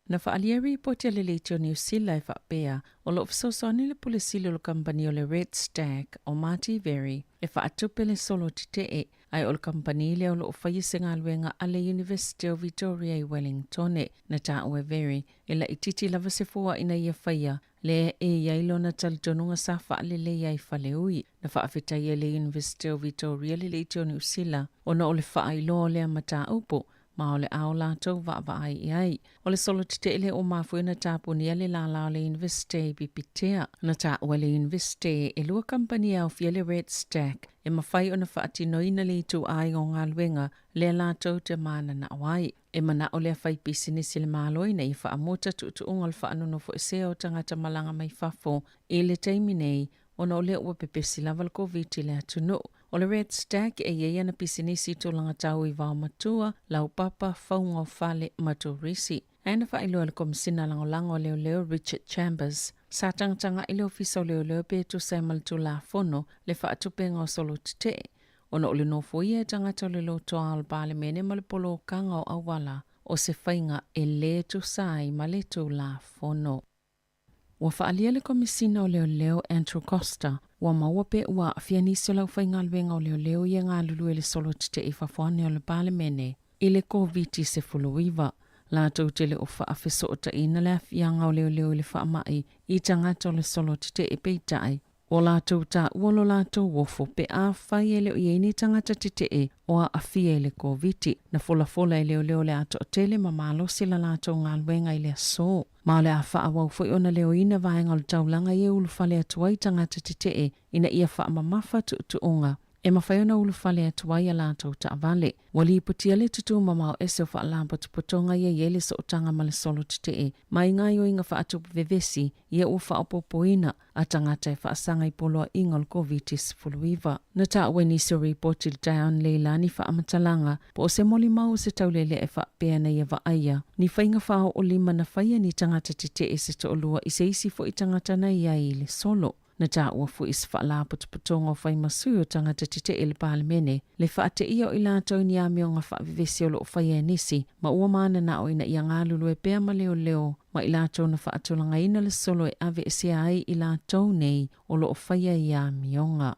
Na faaalia ripoti a le Leitio Niu Sila e faapea, o lo o fesoasoani le Pule Sili o le Kamupani o le Red Stag o Marty Verry e faatupe le solo tetee, ae o le kamupani lea o lo o faia se galuega a le Iunivesite o Vitoria i Wellingtone. Na taua e Verry, e laitiiti lava se fua ina ia faia lea e i ai lona talitonuga sa faaleleia ai faleui. Na faafetaia e le Iunivesite o Vitoria le Leitio Niu Sila ona o le faailoa o lea mataupu. ma o le a o latou vaavaai i ai. O le solo tetee lea ua mafua ai ona tapunia le lālā o le Iunivesite i Pipitea. Na taua e le Iunivesite e lua kamupani e aofia le Red Stack e mafai ona faatinoina le ituaiga o galuega lea latou te mananao ai. E manao le faipisinisi le Malo ina ia faamuta tuutuuga o le faanonofoesea o tagata malaga mai fafo i le taimi nei ona o lea ua pepesi lava le Koviti i le atunuu. O le Red Stack e i ai ana pisinisi i tulaga tau i vaomatua, laupapa, fauga o fale ma turisi. Ae na faailoa e le Komesina Lagolago a Leoleo Richard Chambers, sa tagatagai le Ofisa o Leoleo pe tusa ai ma le Tulafono le faatupenga o solo tetee, ona o le nofoia e tagata o le lotoa o le Palemene ma le polokaga o auala o se faiga e lē tusa ai ma le Tulafono. Ua faaalia le Komesina o Leoleo Andrew Coster, ua maua pe ua aafia nisi o le aufaigaluega o leoleo ia galulue i le solo tetee i fafo ane o le Palemene i le Koviti-19. Latou te le o faafesootaina le aafiaga o leoleo i le faamai i tagata o le solo tetee peitai, Ua latou taua lo latou ofo pe afai e le o i ai ni tagata tetee o aafia i le Koviti. Na folafola e leoleo le a toatele ma malosi la latou galuega i le aso. Ma o le a faaauau foi ona leoina vaega o le taulaga ia e ulufale atu ai tagata tetee ina ia faamamafa tuutuuga e mafai ona ulufale atu ai a latou taavale. Ua lipotia le tutū mamao ese o faalapotopotoga ia i ai le sootaga ma le solo tetee mai gaoioiga faatupu vevesi ia ua faaopoopoina a tagata e faasaga i poloaiga o le Koviti-19. Na taua i nisi o ripoti i le taeao nei la ni faamatalaga po o se molimau o se taulelea e faapea na ia vaaia ni faiga faaoolima na faia ni tagata tetee se toalua i se isi foi tagata na i ai i le solo. Na taua foi i se faalapotopotoga o fai ma sui o tagata tetee i le Palemene le faateia o i latou i ni amioga faavevesi o lo o faia e nisi ma ua mananao ina ia galulue pea ma leoleo ma i latou na faatulagaina le solo e aveesea ai i latou nei o lo o faia ia amioga.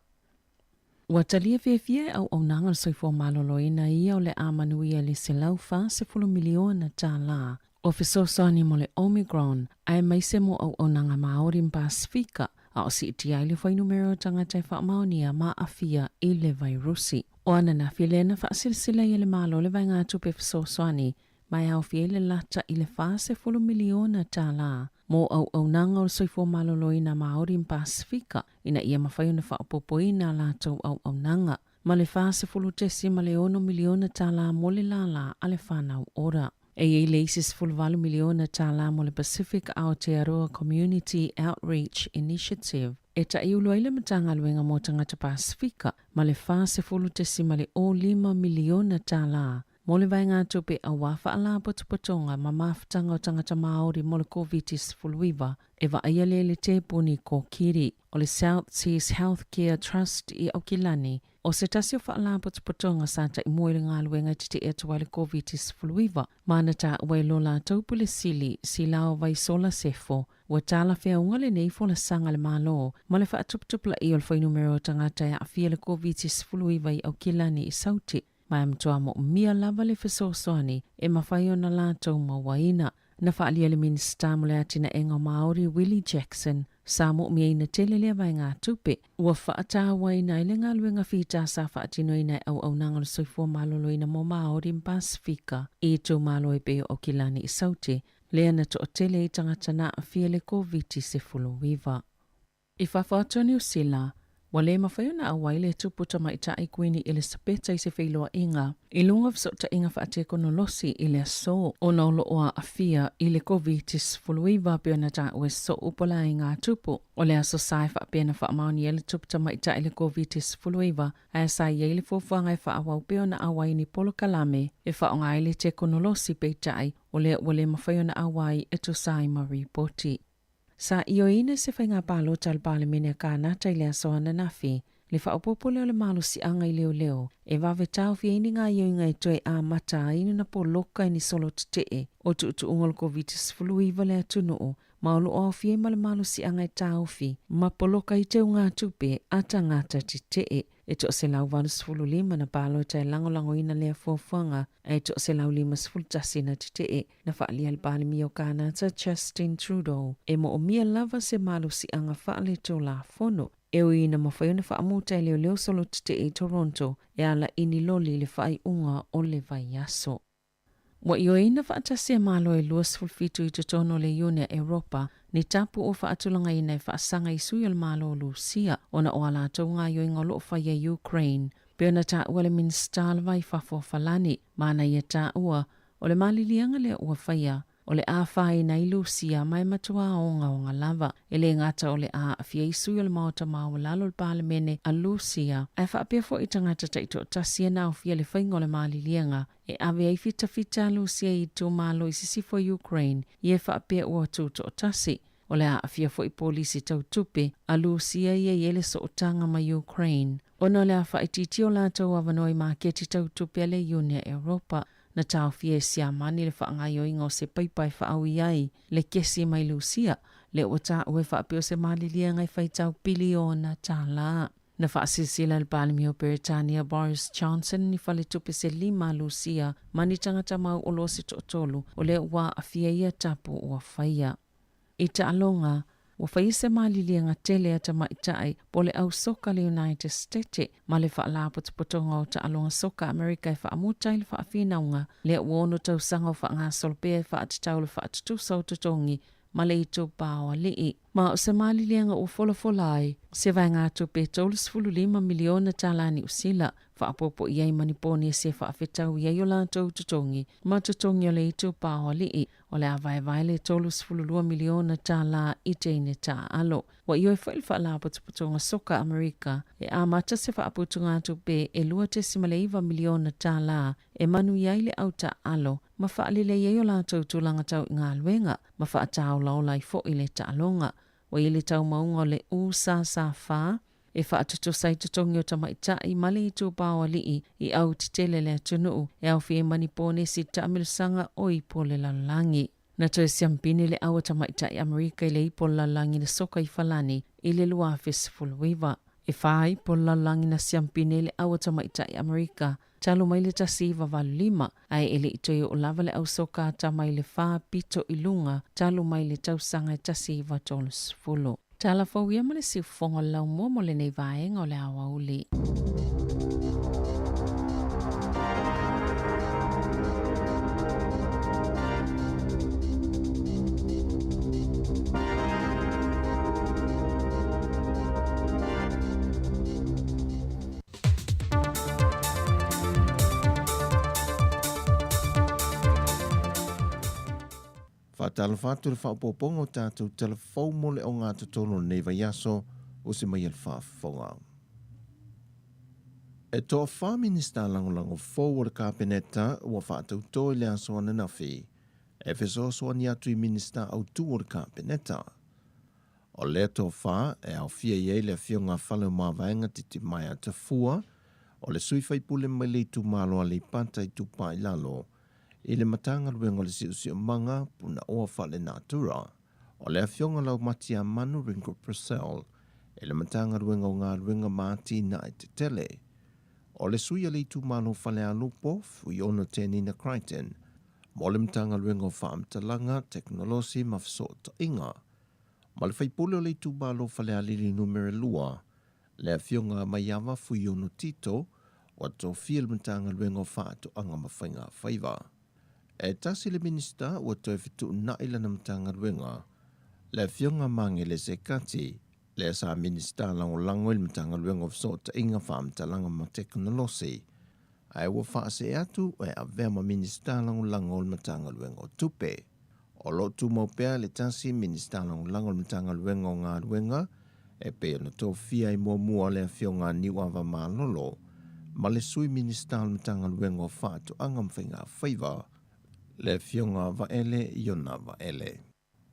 Ua talia fiafia e auaunaga o le soifua maloloina ia o le a manuia i le $140 miliona tala o fesoasoani mo le Omicron aemaise mo auaunaga Māori ma Pasefika a o siitia ai le fuainumera o tagata e faamaonia ma aafia i le vairusi. O ananafi lea na faasilasila ai e le Malo le vaegatupe fesoasoani ma e aofia ai le lata i le $40 miliona tala mo auaunaga o le soifua maloloina Māori ma Pasefika ina ia mafai ona faaopoopoina a latou auaunaga, ma le $40.6 miliona tala mo le lālā a le Whānau Ora. E i ai le isi $18 miliona tala mo le Pacific Aotearoa Community Outreach Initiative e taʻiulu ai le Matagaluega mo Tagata Pasefika ma le $40.05 miliona tala mo le vaegatupe aua faalapotopotoga ma mafutaga o tagata Māori mo le Koviti-19 e vaaia lea i le tepuni kokiri o le South Seas Healthcare Trust i Aukilani. O se tasi o faalapotopotoga sa taimua i le galuega e tetee atu ai le Koviti-19 ma na taua e lo latou Pule Sili Silao Vaisola Sefo ua talafeauga lenei folasaga a le Malo ma le faatuputupulaia o le fuainumera o tagata e aafia i le Koviti-19 i Aukilani i Saute. Ma e matua moomia lava le fesoasoani e mafai ona latou mauaina. Na faaalia e le Minisita mo le Atinaega o Māori Willie Jackson, sa moomiaina tele lea vaegatupe ua faatauaina ai le galuega fita sa faatinoina e auaunaga o le soifua maloloina mo Māori ma Pasefika i itumalo e pei o Aukilani i Saute, lea na toatele ai tagata na aafia i le Koviti-19. I fafo atu o Niu Sila, ua le mafai ona auai le tupu tamaitai Kuini Elisapeta i se feiloaiga i luga o fesootaiga faatekonolosi i le aso ona o lo o aafia i le Koviti-19 pei ona taua e soo upu a le aiga tupu. O le aso sa e faapea na faamaonia ai le tupu tamaitai i le Koviti-19 ae sa i ai le fuafuaga e faaauau pea ona auai i ni polokalame e faaaoga ai le tekonolosi peitai o lea ua le mafai ona auai e tusa ai ma ripoti. Sa ioeina se faiga palota a le Palemene a Kānata i le aso ananafi, le faaopoopo lea o le malosiaga i leoleo e vave taofi ai ni gaoioiga e toe amata ai ona poloka i ni solo tetee o tuutuuga o le Koviti-19 le atunuu ma o lo o aofia ai ma le malosiaga e taofi ma poloka ai teugatupe a tagata tetee. E 185 na palota e lagolagoina lea fuafuaga ae 151 na tetee. Na faaalia e le Palemia o Kānata Justin Trudeau e moomia lava se malosiaga faaletulafono e ui ina mafai ona faamuta e leoleo solo tetee i Toronto e ala i ni loli i le faaiuga o le vaiaso. Ua ioeina faatasi e Malo e 27 i totonu o le Iuni a Europa ni tapu ua faatulagaina e faasaga i sui o le Malo o Lusia ona o a latou gaoioiga o lo o faia i Ukraine. Pei ona taua le Minisita o le Va i Fafo o Falani, ma na ia taua, o le maliliega lea ua faia, o le a afaina ai Lusia ma e matuā ogaoga lava. E le gata o le a aafia ai sui o le Maota Maualalo o le Palemene a Lusia, ae faapea foi tagata taitoatasi e naofia le faiga o le maliliega e ave ai fitafita a Lusia i itumalo i sisifo o Ukraine ia e faapea ua tutoatasi. O le a aafia foi polisi tau tupe a Lusia ia i ai le sootaga ma Ukraine ona o le a faaitiitia o latou avanoa i maketi tau tupe a le Iuni a Europa. Na taofia e Siamani le faagaoioiga o se paipa e faaui ai le kesi mai Lusia, lea ua taua e faapea o se maliliega e faitau piliona tālā. Na faasilasila e le Palemia o Peretania Boris Johnson ni faletupe se lima a Lusia ma ni tagata mau oloa se toatolu o lea ua aafia ia tapu ua faia. I taaloga, ua faia se maliliega tele a tamaitai po o le au soka le United Stete ma le Faalapotopotoga o Taaloga Soka Amerika e faamuta ai le faafinauga lea ua ono tausaga o faagasolo pea e faatatau le faatutusa o totogi ma le itupa o alii. Ma o se maliliega ua folafola ai se vaegatupe e $35 miliona tālā Niu Sila, faaopoopo i ai ma ni ponesi e faafetau i ai o latou totogi ma totogi o le itupa o alii. O le a vaevae le $32 miliona tālā i teine taaalo. Ua ioe foi le Faalapotopotoga Soka Amerika e amata se faaputugatupe e $2.9 miliona tālā e manuia ai le au taaalo ma faalelei ai o latou tulaga tau i galuega ma faataolaola ai foi le taaloga. Ua i ai le taumauga o le USSF e faatutusa ai totogi o tamaitai ma le itupa o alii i au tetele le atunuu e aofia ai ma ni ponesi taamilosaga o ipu o le lalolagi. Na toe siampini le au a tamaitai Amerika i le ipu o le lalolagi na soka i Falani i le 2019. E whā ipu o le lalolagi na siampini ai le au a tamaitai Amerika talu mai le 1985, ae e le i toe oo lava le au soka a tama i le whā pito i luga talu mai le tausaga e 1930. Tala fou ia ma le siufofoga o le laumua mo lenei vaega o le aoauli. Faatalofa atu i le faaopoopoga o tatou tala fou mo le ogatotonu o lenei vaiaso o se mai e le faafofoga. E toafa Minista lagolago fou o le Kapeneta ua faatautō i le aso ananafi e fesoasoani atu i Minista autū o le Kapeneta. O lea toafa e aofia i ai le Afioga a Faleomavaega Titimaea Tafua, o le sui faipule mai le itumalo Aleipata Itupa i Lalo, i le Matagaluega o le Siosiomaga Punaoa Faalenatura, o le Afioga Laumatiamanu Ringo Purcell i le Matagaluega o Galuega ma Atinae Tetele, o le sui a le itumalo Falealupo Fuiono Tenina Crichton mo le Matagaluega o Faamatalaga, Tekonolosi ma Fesootaiga, ma le faipule o le itumalo Falealili Numera 2, le Afioga a Maiava Fuiono Tito, ua tofia le Matagaluega o Faatoaga ma Faigafaiva. E tasi le Minisita ua toe fetuunai lana Matagaluega, le Afioga Magelese Kati, lea sa Minisita Lagolago i le Matagaluega o Fesootaiga, Faamatalaga ma Tekonolosi, ae ua faasee atu e avea ma Minisita Lagolago o le Matagaluega o Tupe. O lo o tumau pea le tasi Minisita Lagolago o le Matagaluega o Galuega e pei ona tofia ai muamua le Afioga a Niuava Malolo ma le Sui Minisita o le Matagaluega o Faatoaga ma Faigafaiva, le Afioga Vaele Iona Vaele.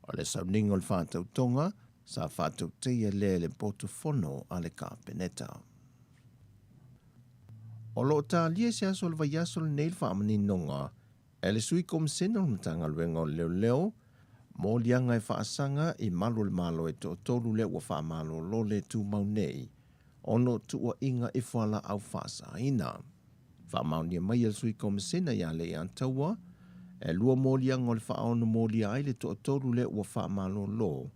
O le sauniga o le faatautoga sa faatauteia lea e le potu fono a le Kapeneta. O lo o talia i se aso o le vaiaso lenei le faamaninoga e le Sui Komisena o le Matagaluega o Leoleo moliaga e faasaga i malu o le Malo e toatolu lea ua faamalolo le tumau nei ona o tuuaiga i fualaau faasaina. Faamaonia mai e le Sui Komisena ia Leiataua, e lua moliaga o le faaono molia ai le toatolu lea ua faamalolo,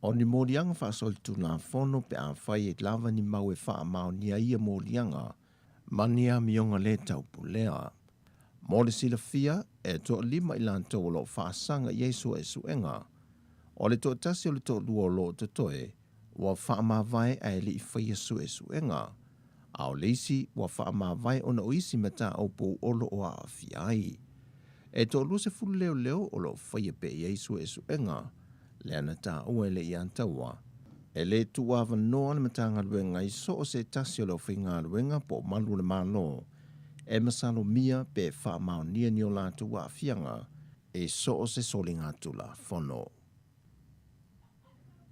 o ni moliaga faasolitulafono pe afai e lava ni mau e faamaonia ia moliaga ma ni amioga le taupulea. Mo le silafia, e toalima i latou o lo o faasaga i ai suesuega. O le toatasi o le toalua o lo o totoe, ua faamavae ae le i faia suesuega, a o le isi ua faamavae ona o isi mataupu o lo o aafia ai. E toaluasefulu leoleo o lo o faia pea i ai suesuega, lea na taua e le i ataua. E le tuuavanoa le Matagaluega i so o se tasi o le aufaigaluega po o malu o le Malo e masalomia pe faamaonia ni o latou aafiaga i so o se soligatulafono.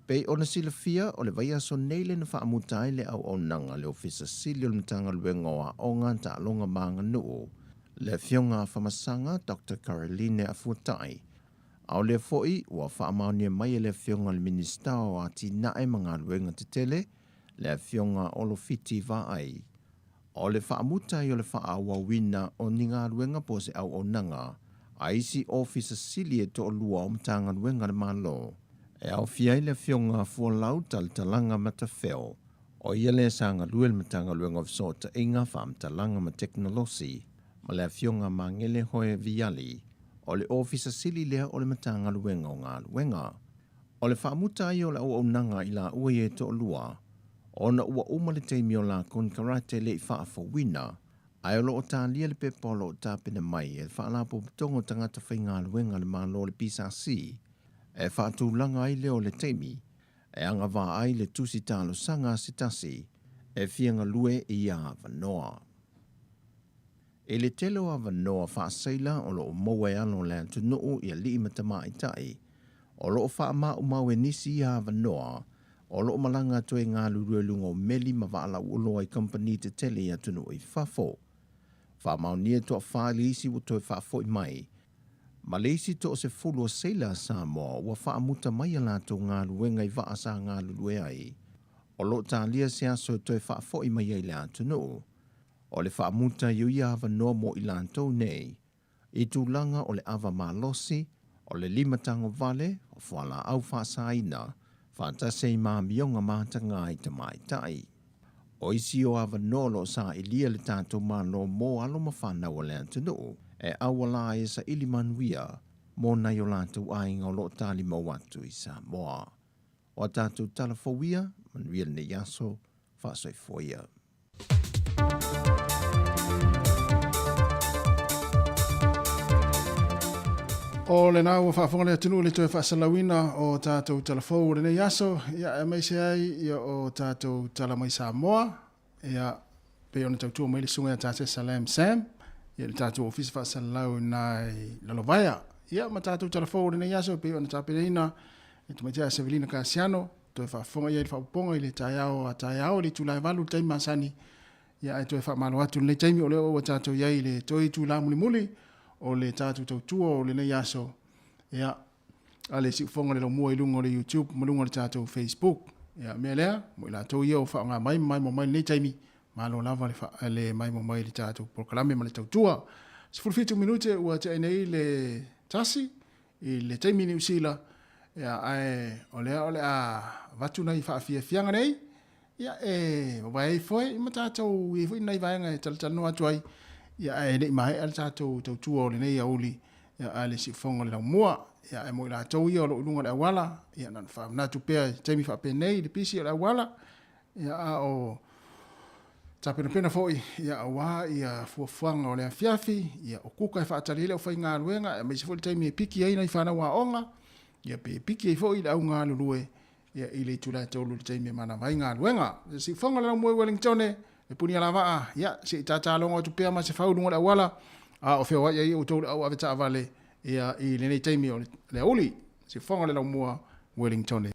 Pei ona silafia, o le vaiaso nei lea na faamuta ai le auaunaga a le Ofisa Sili o le Matagaluega o Aoga, Taaloga ma Aganuu, le Afioga a Famasaga Doctor Caroline Afuatai, A o lea foi ua faamaonia mai e le Afioga i le Minisita o Atinae ma Galuega Tetele, le Afioga Olo Fiti Vaai, o le faamuta ai o le faaauauina o ni galuega po o se auaunaga a isi Ofisa Sili e toalua o Matagaluega a le Malo, e aofia ai le Afioga Fualau Talatalaga Matafeo, o ia lea sa galue i le Matagaluega o Fesootaiga, Faamatalaga ma Tekonolosi, ma le Afioga Magele Hoe Viali, o le Ofisa Sili lea o le Matagaluega o Galuega. O le faamuta ai o le auaunaga i laua ia e toalua, ona ua uma le taimi o la konekarate le i faafouina, ae o lo o talia le pepa o lo o tapena mai e le Faalapotopotoga o Tagata Faigaluega a le Malo le PSC, e faatulaga ai lea o le taimi e agavaa ai le tusi talosaga a se tasi e fia galue i ia avanoa. I le tele o avanoa faaseila o lo o maua e alo o le atunuu i alii ma tamaitai, o lo o faamaumau e nisi ia avanoa o lo o malaga atu ai e galulue i luga o meli ma vaa lauoloa i kamupani tetele i atunuu i fafo. Faamaonia toafa i le isi ua toe faafoi mai, ma le isi toasefulu o seila a Samoa ua faamuta mai a latou galuega i vaa sa galulue ai, o lo o talia se aso e toe faafoi mai ai i le atunuu. O le faamuta i o ia avanoa mo i latou nei, i tulaga o le ava malosi, o le limatagovale, o fualaau faasaina, faatasi ai ma amioga mataga i tamaitai. O isi o avanoa o lo o sailia le tatou Malo mo alo ma fanau a le atunuu e auala ai e saili manuia mo nai o latou aiga o lo o talimau atu i Samoa. O a tatou tala fou ia, manuia lenei aso, faasoifua ia. O lena ua faafofoga le atunuu i le toe faasalauina o tatou tala fou o lenei aso, ia aemaise ai ia o tatou tala mai Samoa, ia pei ona tautua mai le susuga ia Tasesa Lam Sam, ia le tatou ofisa faasalalau i nai Lalovaea. Ia ma tatou tala fou o lenei aso pei ona tapenaina e Tamaitai Sevelina Kasiano, toe faafofoga i ai i le faaopoopoga i le taeao a taeao i le itula e 8 i le taimi masani, ia ae toe faamalo atu i lenei taimi o lea ua tatou i ai i le toe itula mulimuli o le tatou tautua o lenei aso, ia, a le siufofoga le laumua i luga o le YouTube ma luga o le tatou Facebook. Ia, mea lea, mo i latou ia o faaaoga mai ma maimoa mai i lenei taimi, malo lava le, le maimoa mai i le tatou polokalame ma le tautua. 17 minute ua tea nei le tasi i le taimi i Niu Sila, ia, ae o lea o le a avatu nai faafiafiaga nei, ia, e vavae ai foi ma tatou i ai foi nai vaega e talatalanoa atu ai, ia, ae le i maea le tatou tautua o lenei aoauli, ia, a le siufofoga o le laumua. Ia, ae mo i latou ia o lo o i luga o le auala, ia, na ona faamanatu pea i taimi faapenei i le pisi o le auala, ia, a o tapenapena foi ia aua ia fuafuaga o le afiafi, ia o kuka e faatali ai le aufaigaluega, aemaise foi le taimi e piki ai nai fanau aoga, ia pe piki ai foi le au galulue ia i le itula e 3 i le taimi e manava ai galuega. Le siufofoga o le laumua i Wellingtone, le puni alavaa, ia se i tatalogo atu pea ma se fau i luga o le auala, a o feoai ai outou le au avetaavale ia i lenei taimi o le aoauli. Siufofoga o le laumua Wellingtone.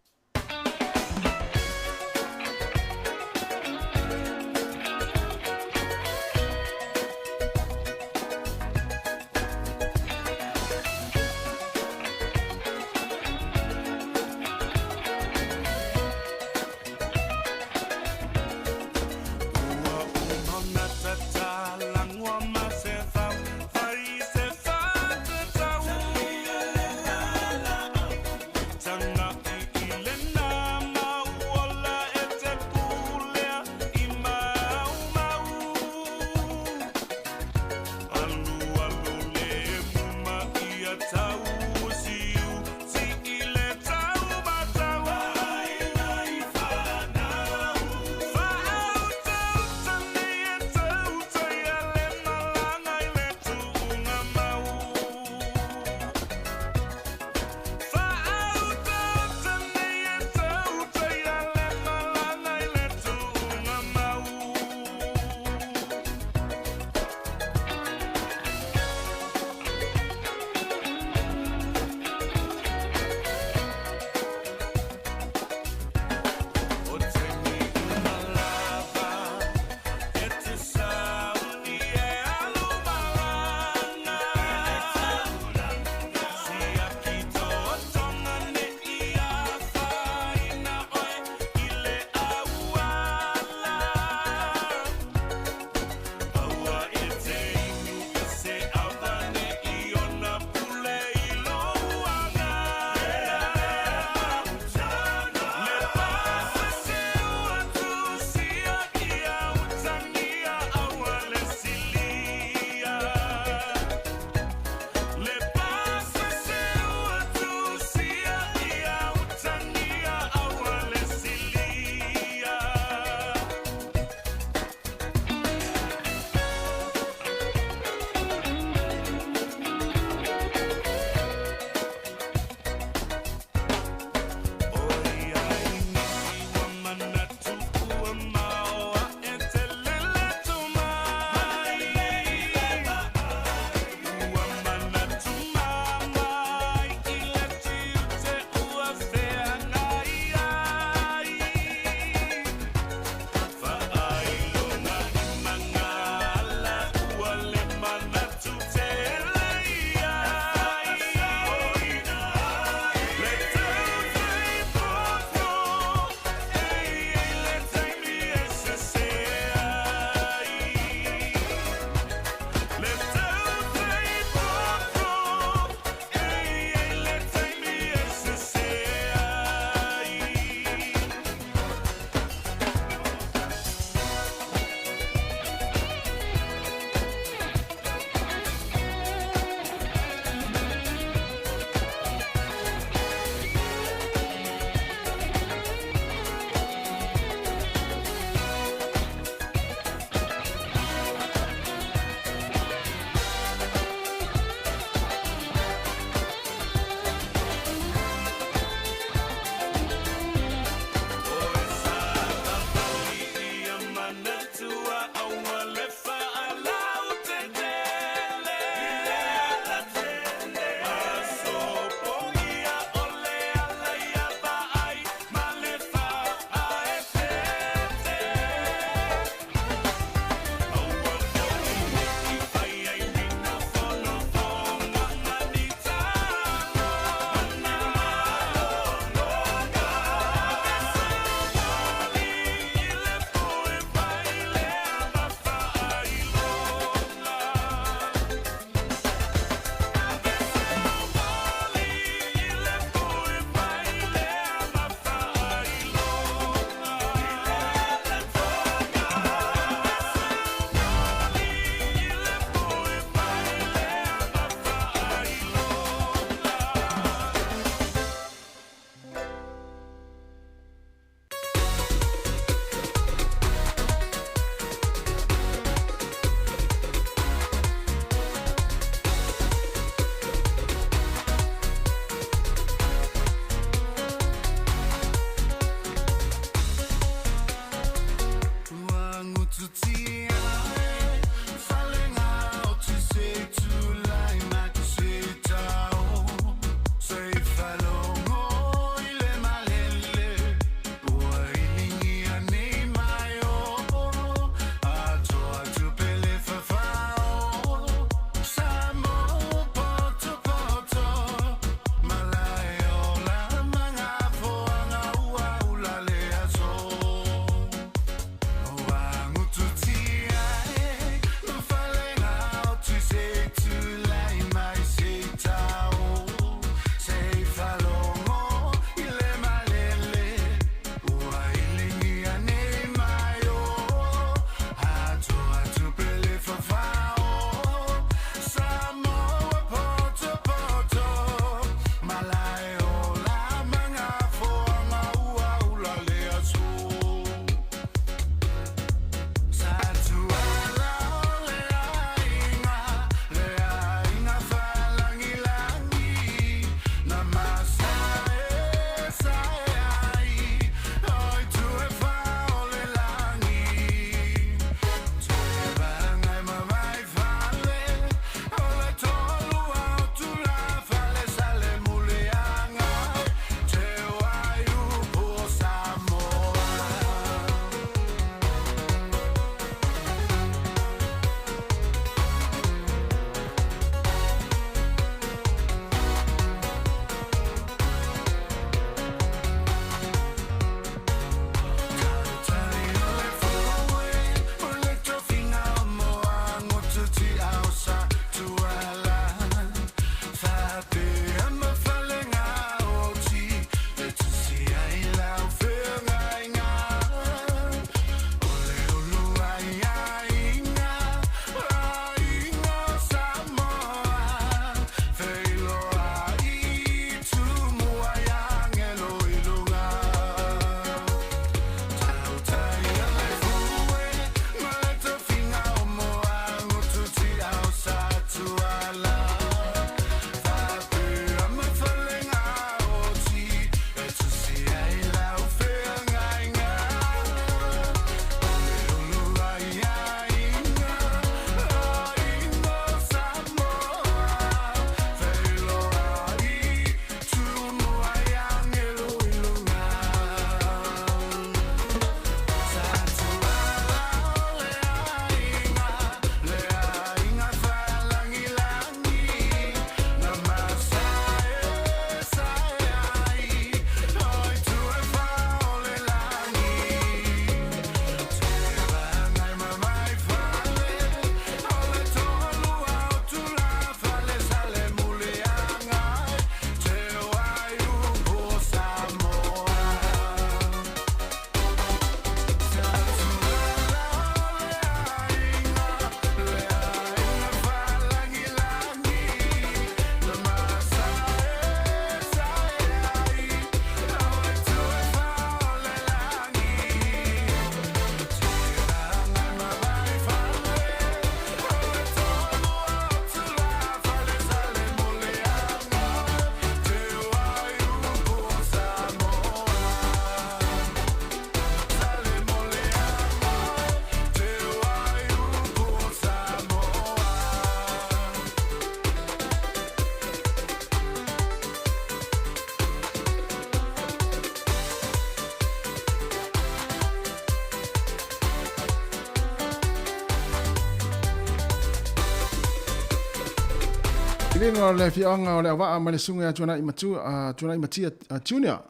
Viliga o le afioaga o Leauvaa ma le susuga ia Tuanai Matua, Tuanai Matia Junior.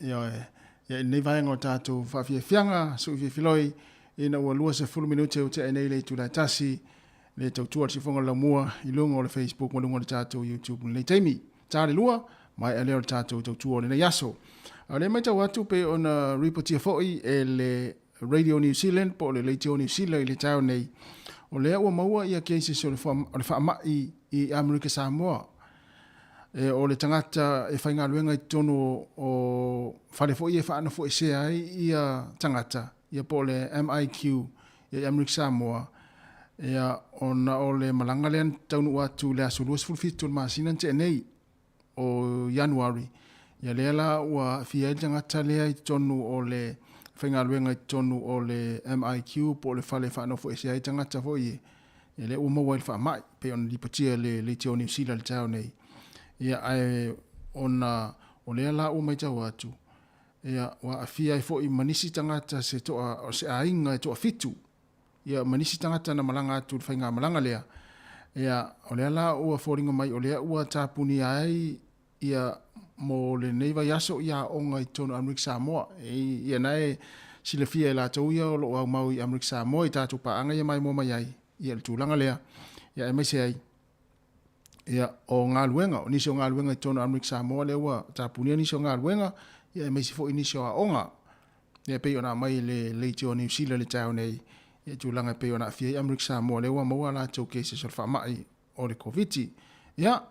Ioe, ia i lenei vaega o tatou faafiafiaga, suifiafiloi, ina ua 20 minute ua tea nei le itula e tasi, le tautua le siufofoga o le laumua i luga o le Facebook ma luga o le tatou YouTube i lenei taimi. Ta le lua, maea lea o le tatou tautua o lenei aso. A o lea e matau atu pei ona ripotia foi e le Radio New Zealand po o le Leitio Niu Sila i le taeao nei, o lea ua maua ia cases o le faamai i Amerika Samoa. E, o le tagata e faigaluega i totonu o fale foi e faanofoesea ai ia tagata, ia po o le MIQ ia i Amerika Samoa, ia ona o le malaga lea na taunuu atu i le aso 27 o le masina na tea nei o Ianuari, ia lea la ua aafia ai le tagata lea i totonu o le faigaluega i totonu o le MIQ po o le fale e faanofoesea ai tagata foi ia, ia lea ua maua ai le faamai, pei ona lipotia e le Leitio o Niu Sila i le taeao nei. Ia ae ona o lea la ua matau atu, ia ua aafia ai foi ma nisi tagata se toa, o se aiga e toafitu, ia ma nisi tagata na malaga atu i le faigamalaga lea, ia o lea la ua foliga mai o lea ua tapunia ai ia mo lenei vaiaso ia aoga i totonu o Amerika Samoa. Ia na e silafia e latou ia o lo o aumau i Amerika Samoa i tatou paaga ia maimoa mai ai ia le tulaga lea, ia aemaise ai ia o galuega, o nisi o galuega i totonu o Amerika Samoa lea ua tapunia nisi o galuega, ia aemaise foi nisi o aoga. Ia e pei ona aumai e le Leitio o Niu Sila i le taeao nei, ia tulaga e pei ona aafia ai Amerika Samoa lea ua maua a latou cases o le faamai o le Koviti. Ia,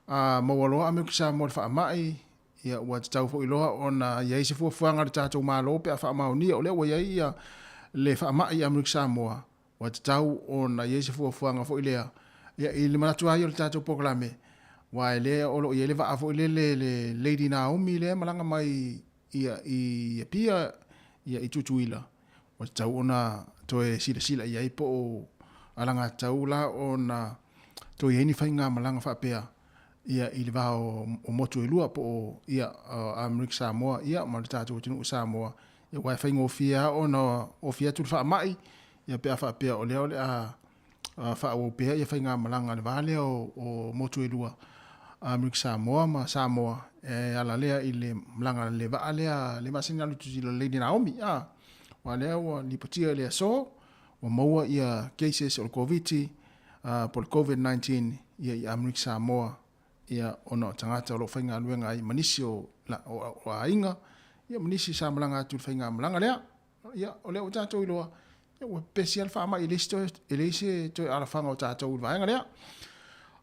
a maua loa Amerika Samoa i le faamai, ia ua tatau foi loa ona i ai se fuafuaga a le tatou Malo pe a faamaonia o lea ua i ai ia le faamai i Amerika Samoa, ua tatau ona i ai se fuafuaga foi lea, ia i le manatu lava ia o le tatou polokalame, aua e lea o lo o i ai le vaa foi lele le Lady Naomi lea e malaga mai ia i Apia, ia i Tutuila, ua tatau ona toe silasila i ai po o alagatatau la ona toe i ai ni faigamalaga faapea ia i le va o motu e lua po o ia Amerika Samoa ia ma le tatou atunuu o Samoa, ia aua e faigofie lava ona ofi atu le faamai ia pe a faapea o lea o le a faaauau pea ia faigamalaga a le va lea o motu e lua, Amerika Samoa ma Samoa, e ala lea i le malaga le vaa lea le masani alu i Tutuila le Lady Naomi, a, aua lea ua lipotia i le aso, ua maua ia cases o le Koviti, po o le Covid-19 ia i Amerika Samoa, ia ona o tagata o lo o faigaluega ai ma nisi o, o aiga, ia ma nisi sa malaga atu i le faigamalaga lea. Ia, o lea ua tatou iloa, ia, ua pepesi lava le faamai, e leai se toe, e leai se toe alafaga o tatou i le vaega lea.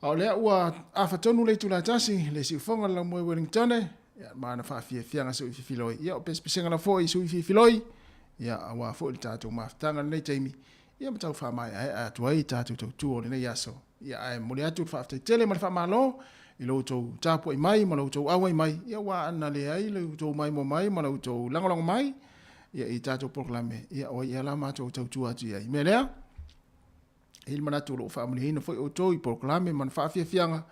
A o lea ua afa tonu le itula e tasi, le siufoga le laumua i Wellingtone, ia, ma na faafiafiaga se uififiloi. Ia, o pesepesega la foi i se uififiloi, ia, aua foi le tatou mafutaga i lenei taimi, ia ma tau faamaeaea atu ai tatou tautua o lenei aso. Ia, ae momoli atu le faafetai tele ma le faamalo i lo outou tapuai mai ma lo outou auai mai, ia ua ana leai lo outou maimoa mai ma lo outou lagolago mai, ia i tatou polokalame, ia o ai ea la matou tautua atu i ai. Mea lea, e i ai le manatu o lo o faamanuiaina foi outou i polokalame ma faafiafiaga,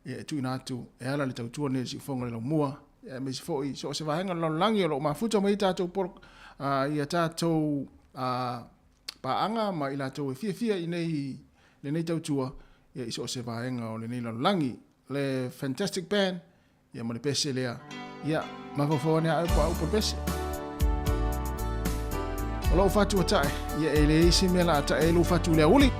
ia e tuuina atu e ala le tautua nei i le siufofoga o le laumua, ia aemaise foi so o se vaega o le lalolagi o lo o mafuta mai ai tatou polo, ia tatou paaga ma i latou e fiafia i nei, lenei tautua, ia i so o se vaega o lenei lalolagi. Le Fantastic Band, Ia ma le pese lea. Ia, mafaufau ane au po au po le pese. O lou fatu ua tae, ia e leai se mea la a tae ai lou fatu i le aoauli.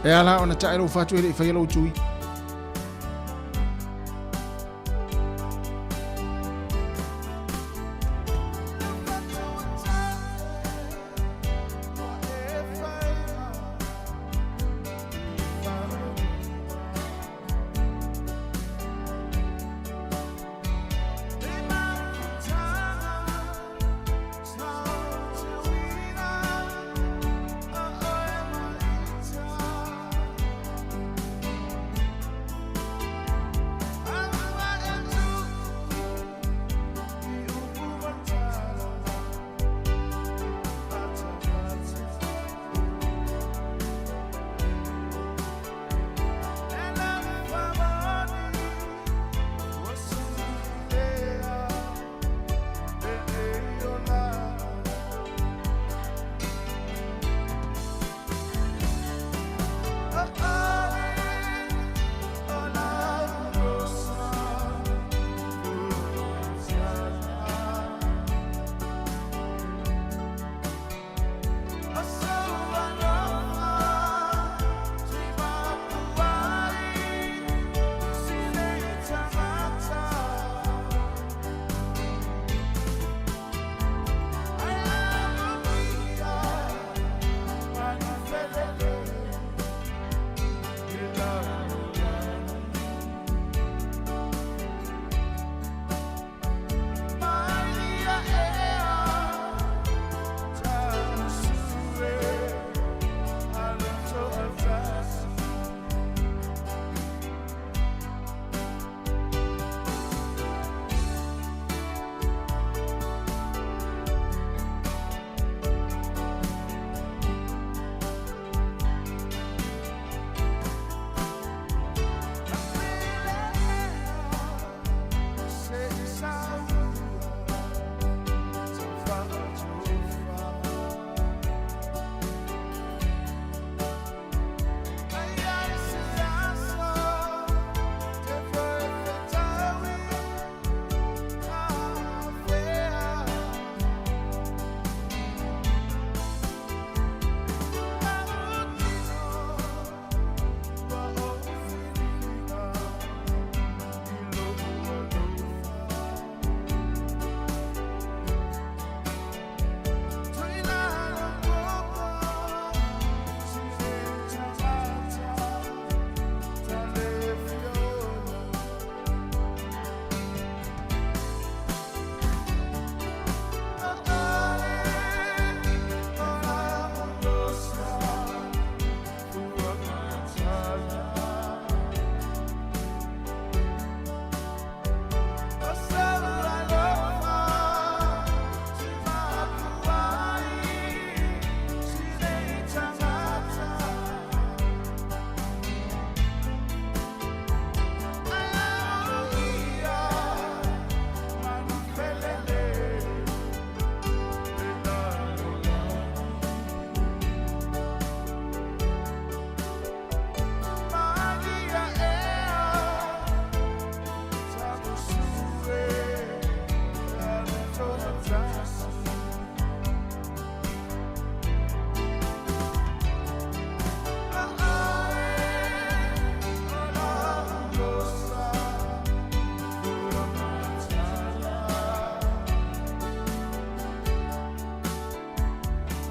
E ala ona tae lou fatu e le i faia lou tui.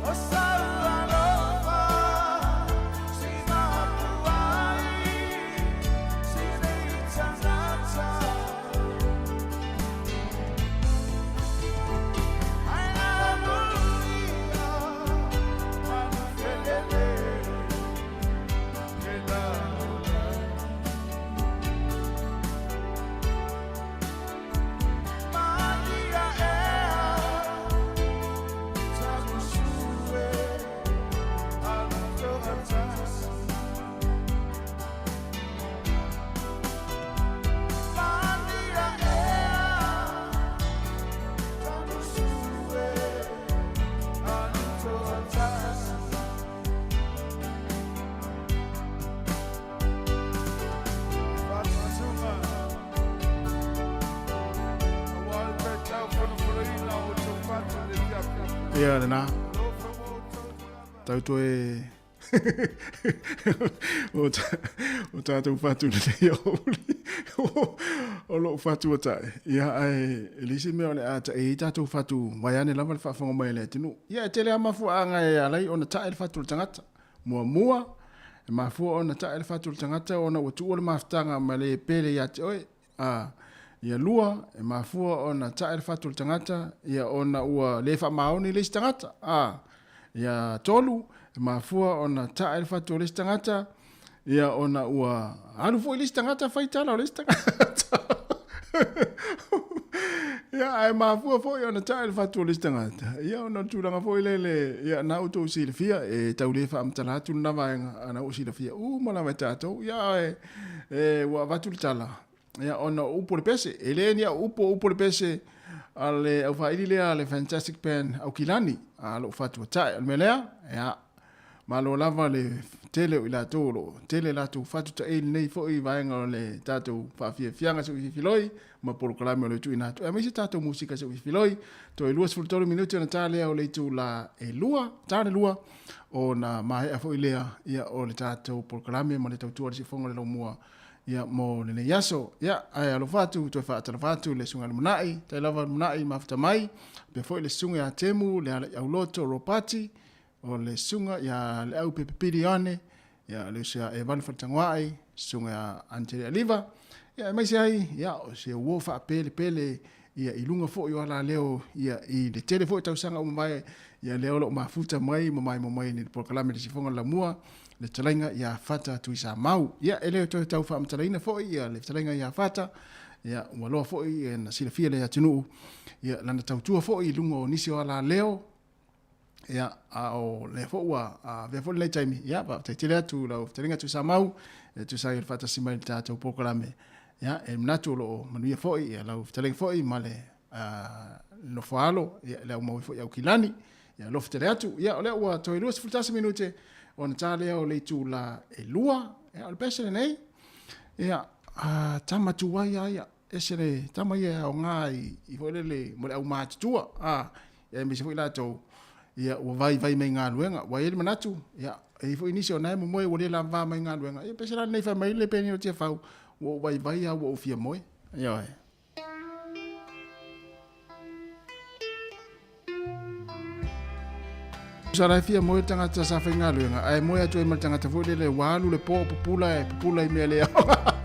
O sau alofa se i mapu ai se nei tagata. Ai la mulia manufelele ke la ola. Malia ea tamusue alofa Malia ea tamusue alofa. Fatunga Ua le taitau fonofonoina o outou fatu i le afiafi. Ia lena. Tau toe o o tatou fatu lenei aoauli. O lou fatu ua tae. Ia ae e leai se mea o le a tae ai tatou fatu vaeane lava le faafofoga mai a le atunuu. Ia e tele lava mafuaaga e ala ai ona tae le fatu o le tagata. Muamua, e mafua ona tae le fatu o le tagata ona ua tuua le mafutaga ma le pele ia te oe. A, ia lua, e mafua ona tae le fatu o le tagata, ia ona ua le faamaoni le isi tagata. A, ia tolu, e mafua ona tae le fatu o le isi tagata, ia ona ua alu foi le isi tagata fai tala o le isi tagata. Ia, ae mafua foi ona tae le fatu o le isi tagata, ia ona o le tulaga foi lele, ia na outou silafia, e tau le faamatala atu lena vaega, a na ua silafia uma lava e tatou, ia e, e ua avatu le tala, ia ona o upu o le pese, e le ni au upu o upu o le pese a le aufaili lea a le Fantastic Band Aukilani, a lou fatu ua tae. O le mea lea, ia, malo lava le tele o i latou o lo o tele latou fatu taei lenei foi vaega o le tatou faafiafiaga seuififiloi ma polokalame o le tuuina atu aemaise tatou musika seuififiloi. Toe 23 minute ona ta lea o le itula e lua, ta le lua, ona maea foi lea ia o le tatou polokalame ma le tautua o le siufofoga o le laumua ia mo lenei aso. Ia, ae alofa atu, toe faatalofa atu le susuga i le Lumanai, tai lava Lumanai mafuta mai, faapea foi le susuga ia Temu, le Alaiau Loto Ropati, o le susuga ia Leaupepe Pilione, ia le uso ia Evanu Faletagoai, susuga ia Anitele Aliva, ia aemaise ai, ia, o se uo faapelepele ia i luga foi o alaleo ia i le tele foi o tausaga ua mavae, ia lea o lo o mafuta mai ma maimoa mai i le polokalame Le Sifofoga o le Laumua, le fetalaiga ia Fata Tuisamau. Ia, e le toe tau faamatalaina foi ia le fetalaiga ia Fata, ia ua loa foi na silafia le atunuu, ia lana tautua foi i luga o nisi o alaleo, ia, a o lea foi ua avea foi lenei taimi, ia, faafetai tele atu lau fetalaiga Tuisamau, e tusa ai o le faatasi mai i le tatou polokalame. Ia, e manatu o lo o manuia foi ia lau fetalaiga foi ma le nofoaalo, ia, le aumaui foi Aukilani. Ia, alofa tele atu. Ia, o lea ua toe 21 minute ona ta lea o le itula e lua. Ia, o le pese lenei, ia, tama tuai lava ia. Ese le tama ia e aoga i, i foi lele mo le aumatutua, a, ia aemaise foi latou, ia ua vaivai mai galuega. Ua i ai le manatu, ia, e i ai foi nisi o na e momoe ua le lavava mai galuega. Ia pese la lenei fai mai le peni o Tiafau, ua ou vaivai lava ua ou fia moe. Ioe. Tusa la e fia moe le tagata sa faigaluega, ae moe atu ai ma le tagata foi lele ua alu le po o pupula e pupula i mea le aoga.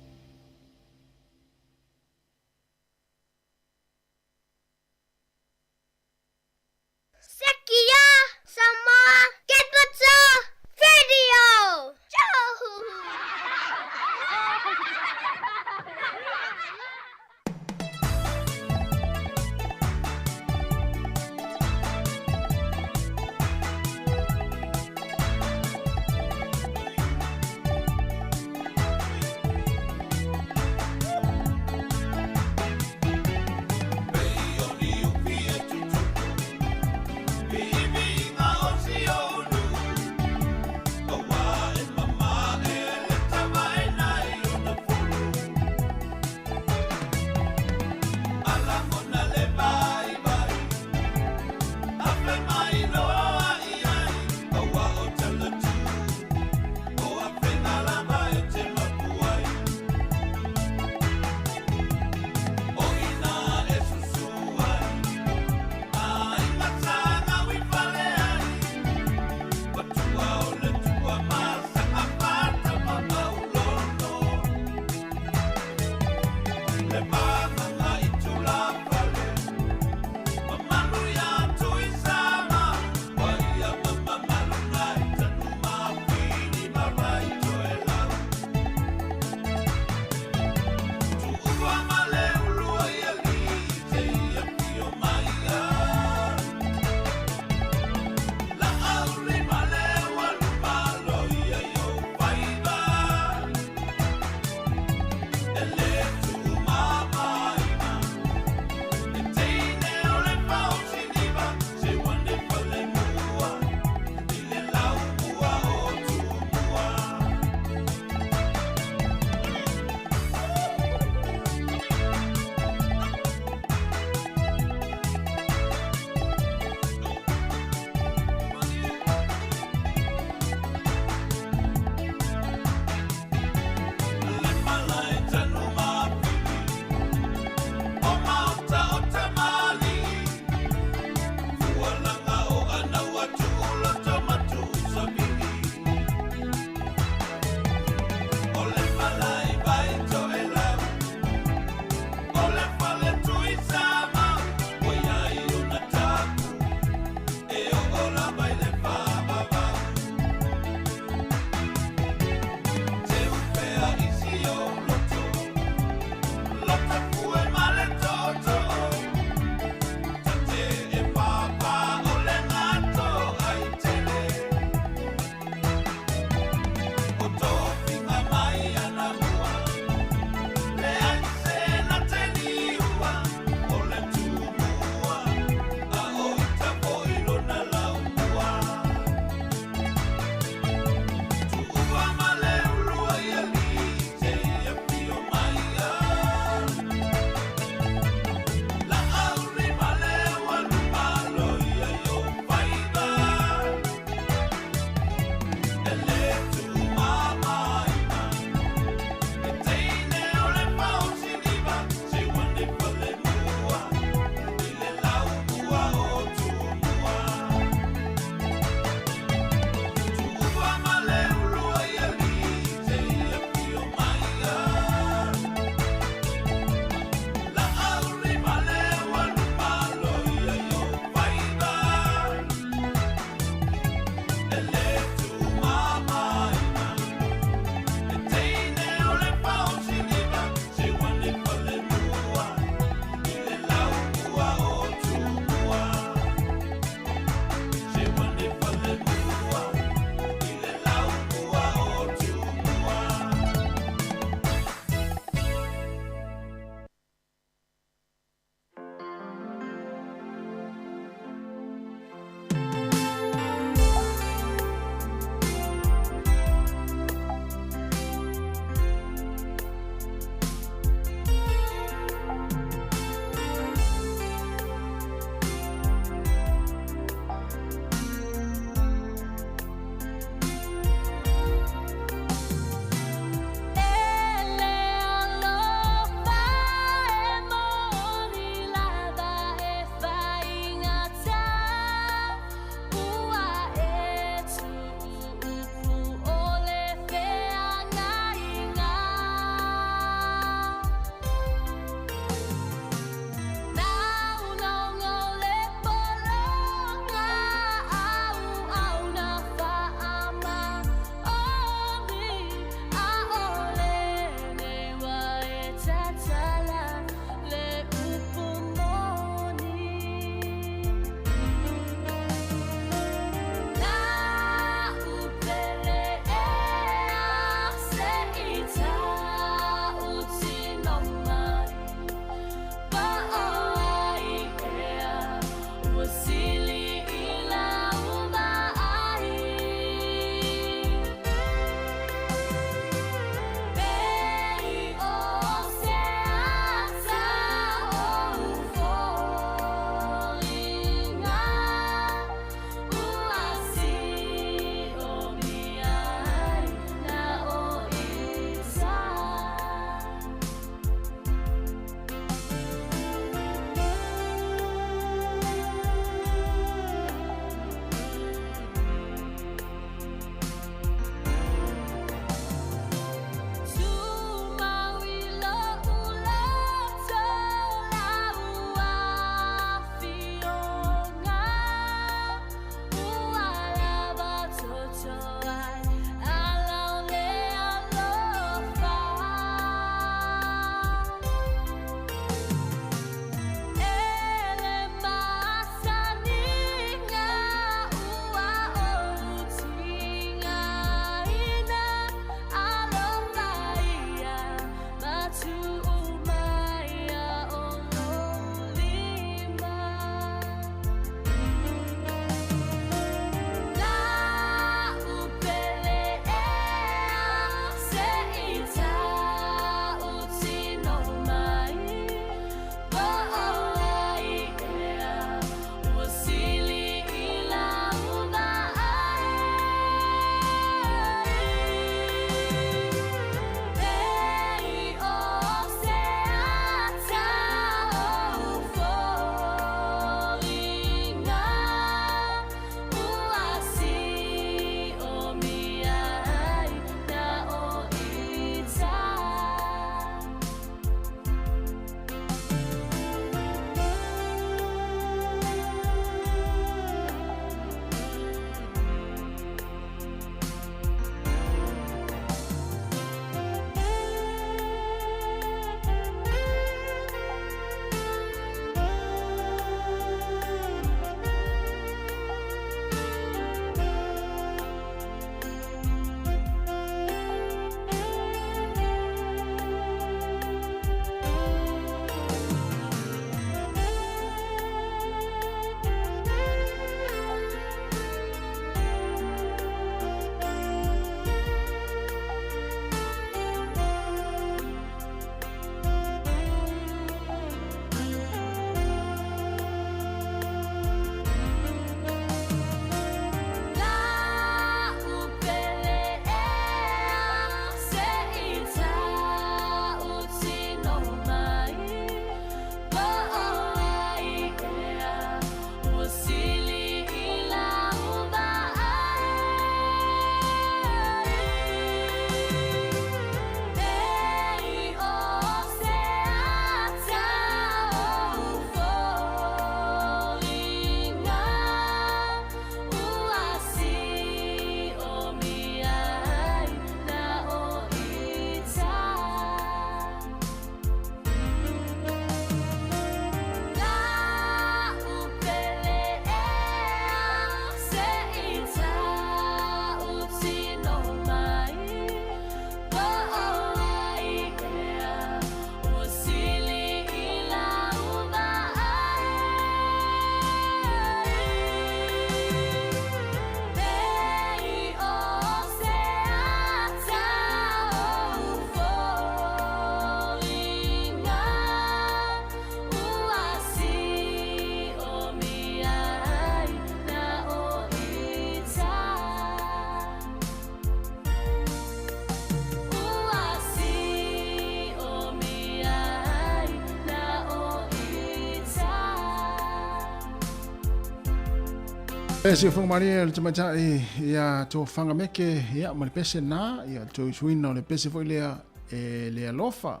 E siufoga malie o le tamaitai ia Tofaga Meke ia ma le pese na ia toe suina o le pese foi lea e le alofa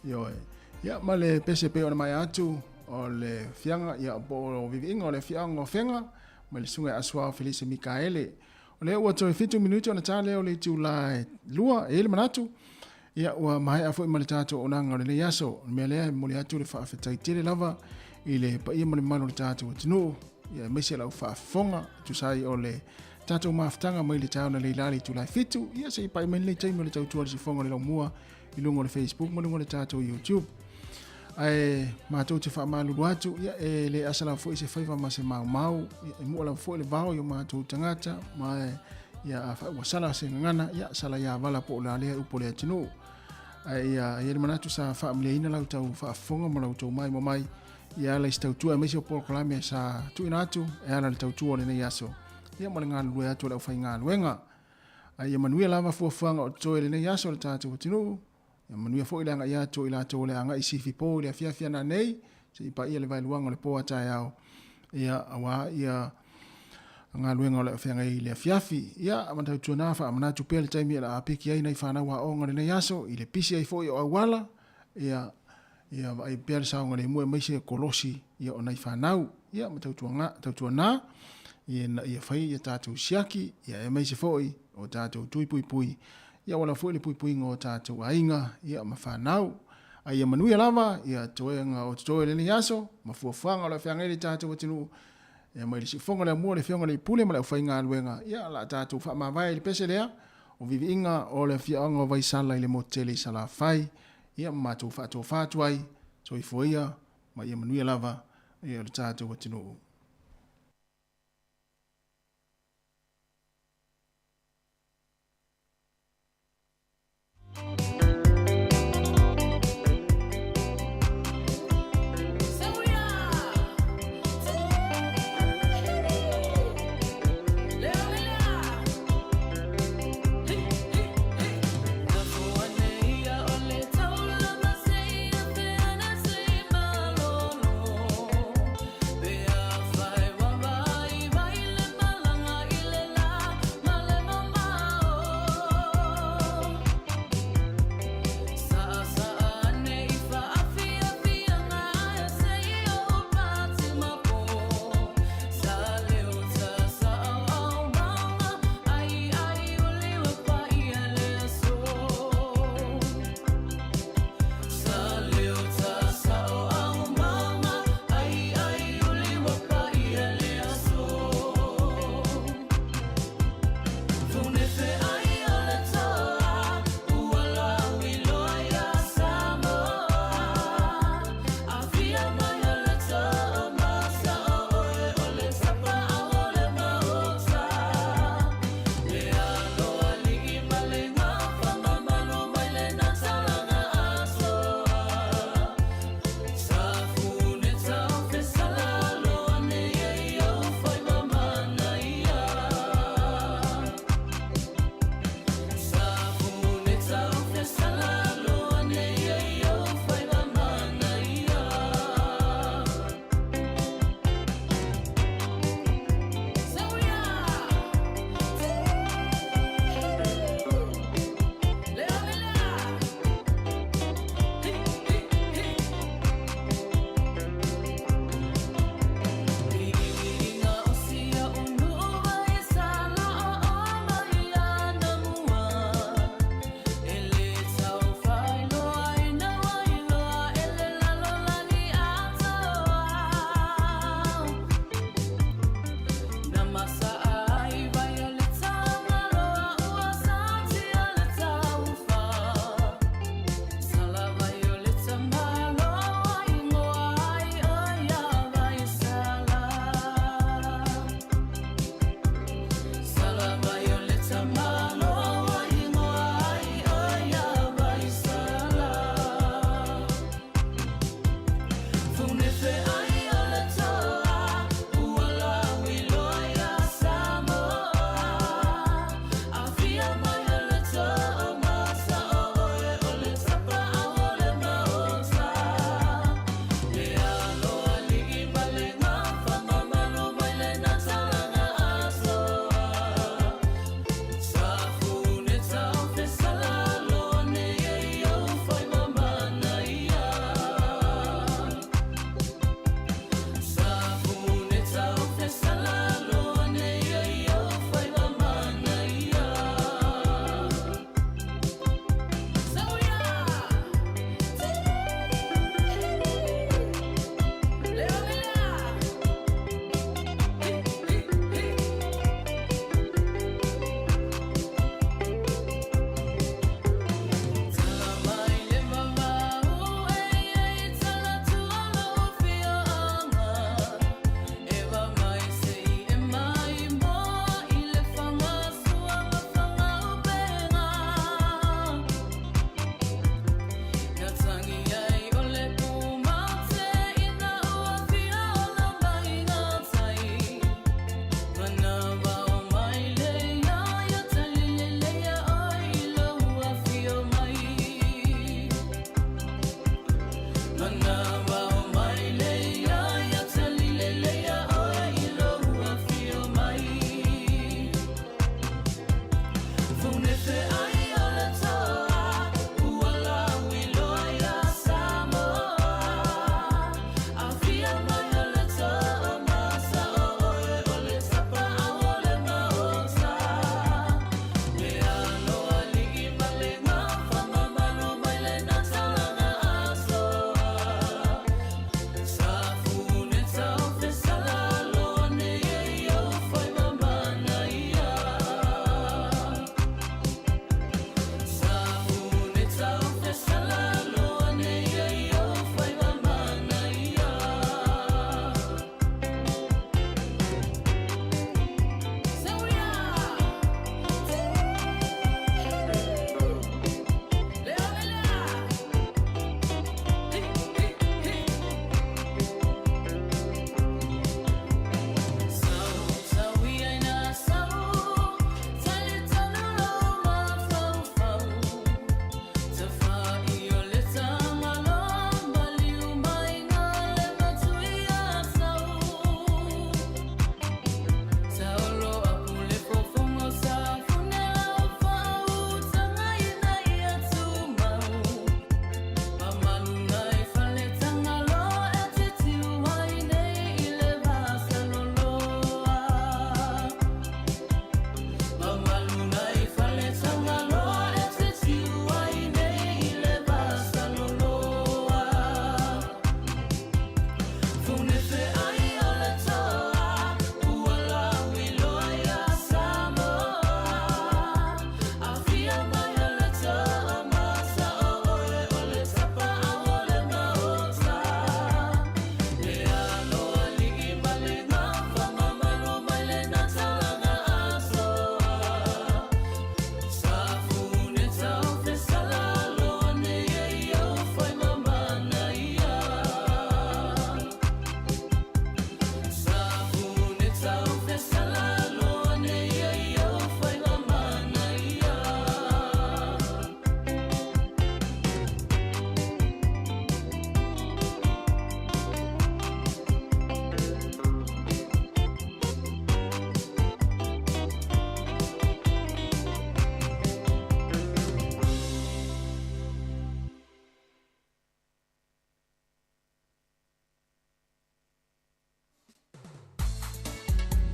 ioe ia ma le pese pei ona maea atu o le fiaga ia po o viviiga o le afioaga o Afega mai le susuga ia Asuao Felise Mikaele. O lea ua toe 7 minute ona ta lea o le itula e 2 e i ai le manatu ia ua maea foi ma le tatou auaunaga o lenei aso. O le mea lea e momoli atu le faafetai tele lava i le paia ma le mamalu o le tatou atunuu ia aemaise lau faafofoga e tusa ai o le tatou mafutaga mai le taeao analeila i le itula e 7 ia se i pai mai lenei taimi o le tautua i le sifoga o le laumua i luga o le Facebook ma luga o le tatou YouTube. Ae matou te faamalulu atu, ia e le asa lava foi se faiva ma se maumau, ia, e mua lava foi le vao i o matou tagata, ma e, ia a ua sala se gagana, ia sala ia vala po o le a lea upu o le atunuu. Ae ia, e i ai le manatu sa faamaliaina lau tau faafofoga ma lau tou maimoa mai, ia ala i se tautua aemaise o polokalame sa tuuina atu e ala i le tautua o lenei aso, ia ma le galulue atu o le aufaigaluega. Ae ia manuia lava fuafuaga o totoe i lenei aso o le tatou atunuu. Ia manuia foi le agai atu o i latou o le a agai i Sifipo i le afiafi ananei, se i paia le vaeluaga o le po a taeao, ia, aua ia galuega o le a feagai i le afiafi. Ia, matautuana faamanatu pea le taimi o le a piki ai nai fanau aoga i lenei aso, i le pisi ai foi o auala, ia, ia vaai pea le saogalemu aemaise kolosi ia o nai fanau. Ia, ma tautuana, tautuana, ina ia fai ia tatou siaki, ia aemaise foi o tatou tui puipui, ia auala foi le puipuiga o tatou aiga, ia ma fanau. A ia manuia lava ia toega o totoe i lenei aso, ma fuafuaga o le a feagai le tatou atunuu, ia mai le siufofoga o le Amua, le Afioga i le Pule ma le aufaigaluega, ia o le a tatou faamavae i le pese lea, o viviiga o le afioaga o Vaisala i le motu tele i Salafai, ia ma matou faatofa atu ai, soifua ia ma ia manuia lava ia lo tatou atunuu.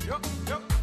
Yo, yo.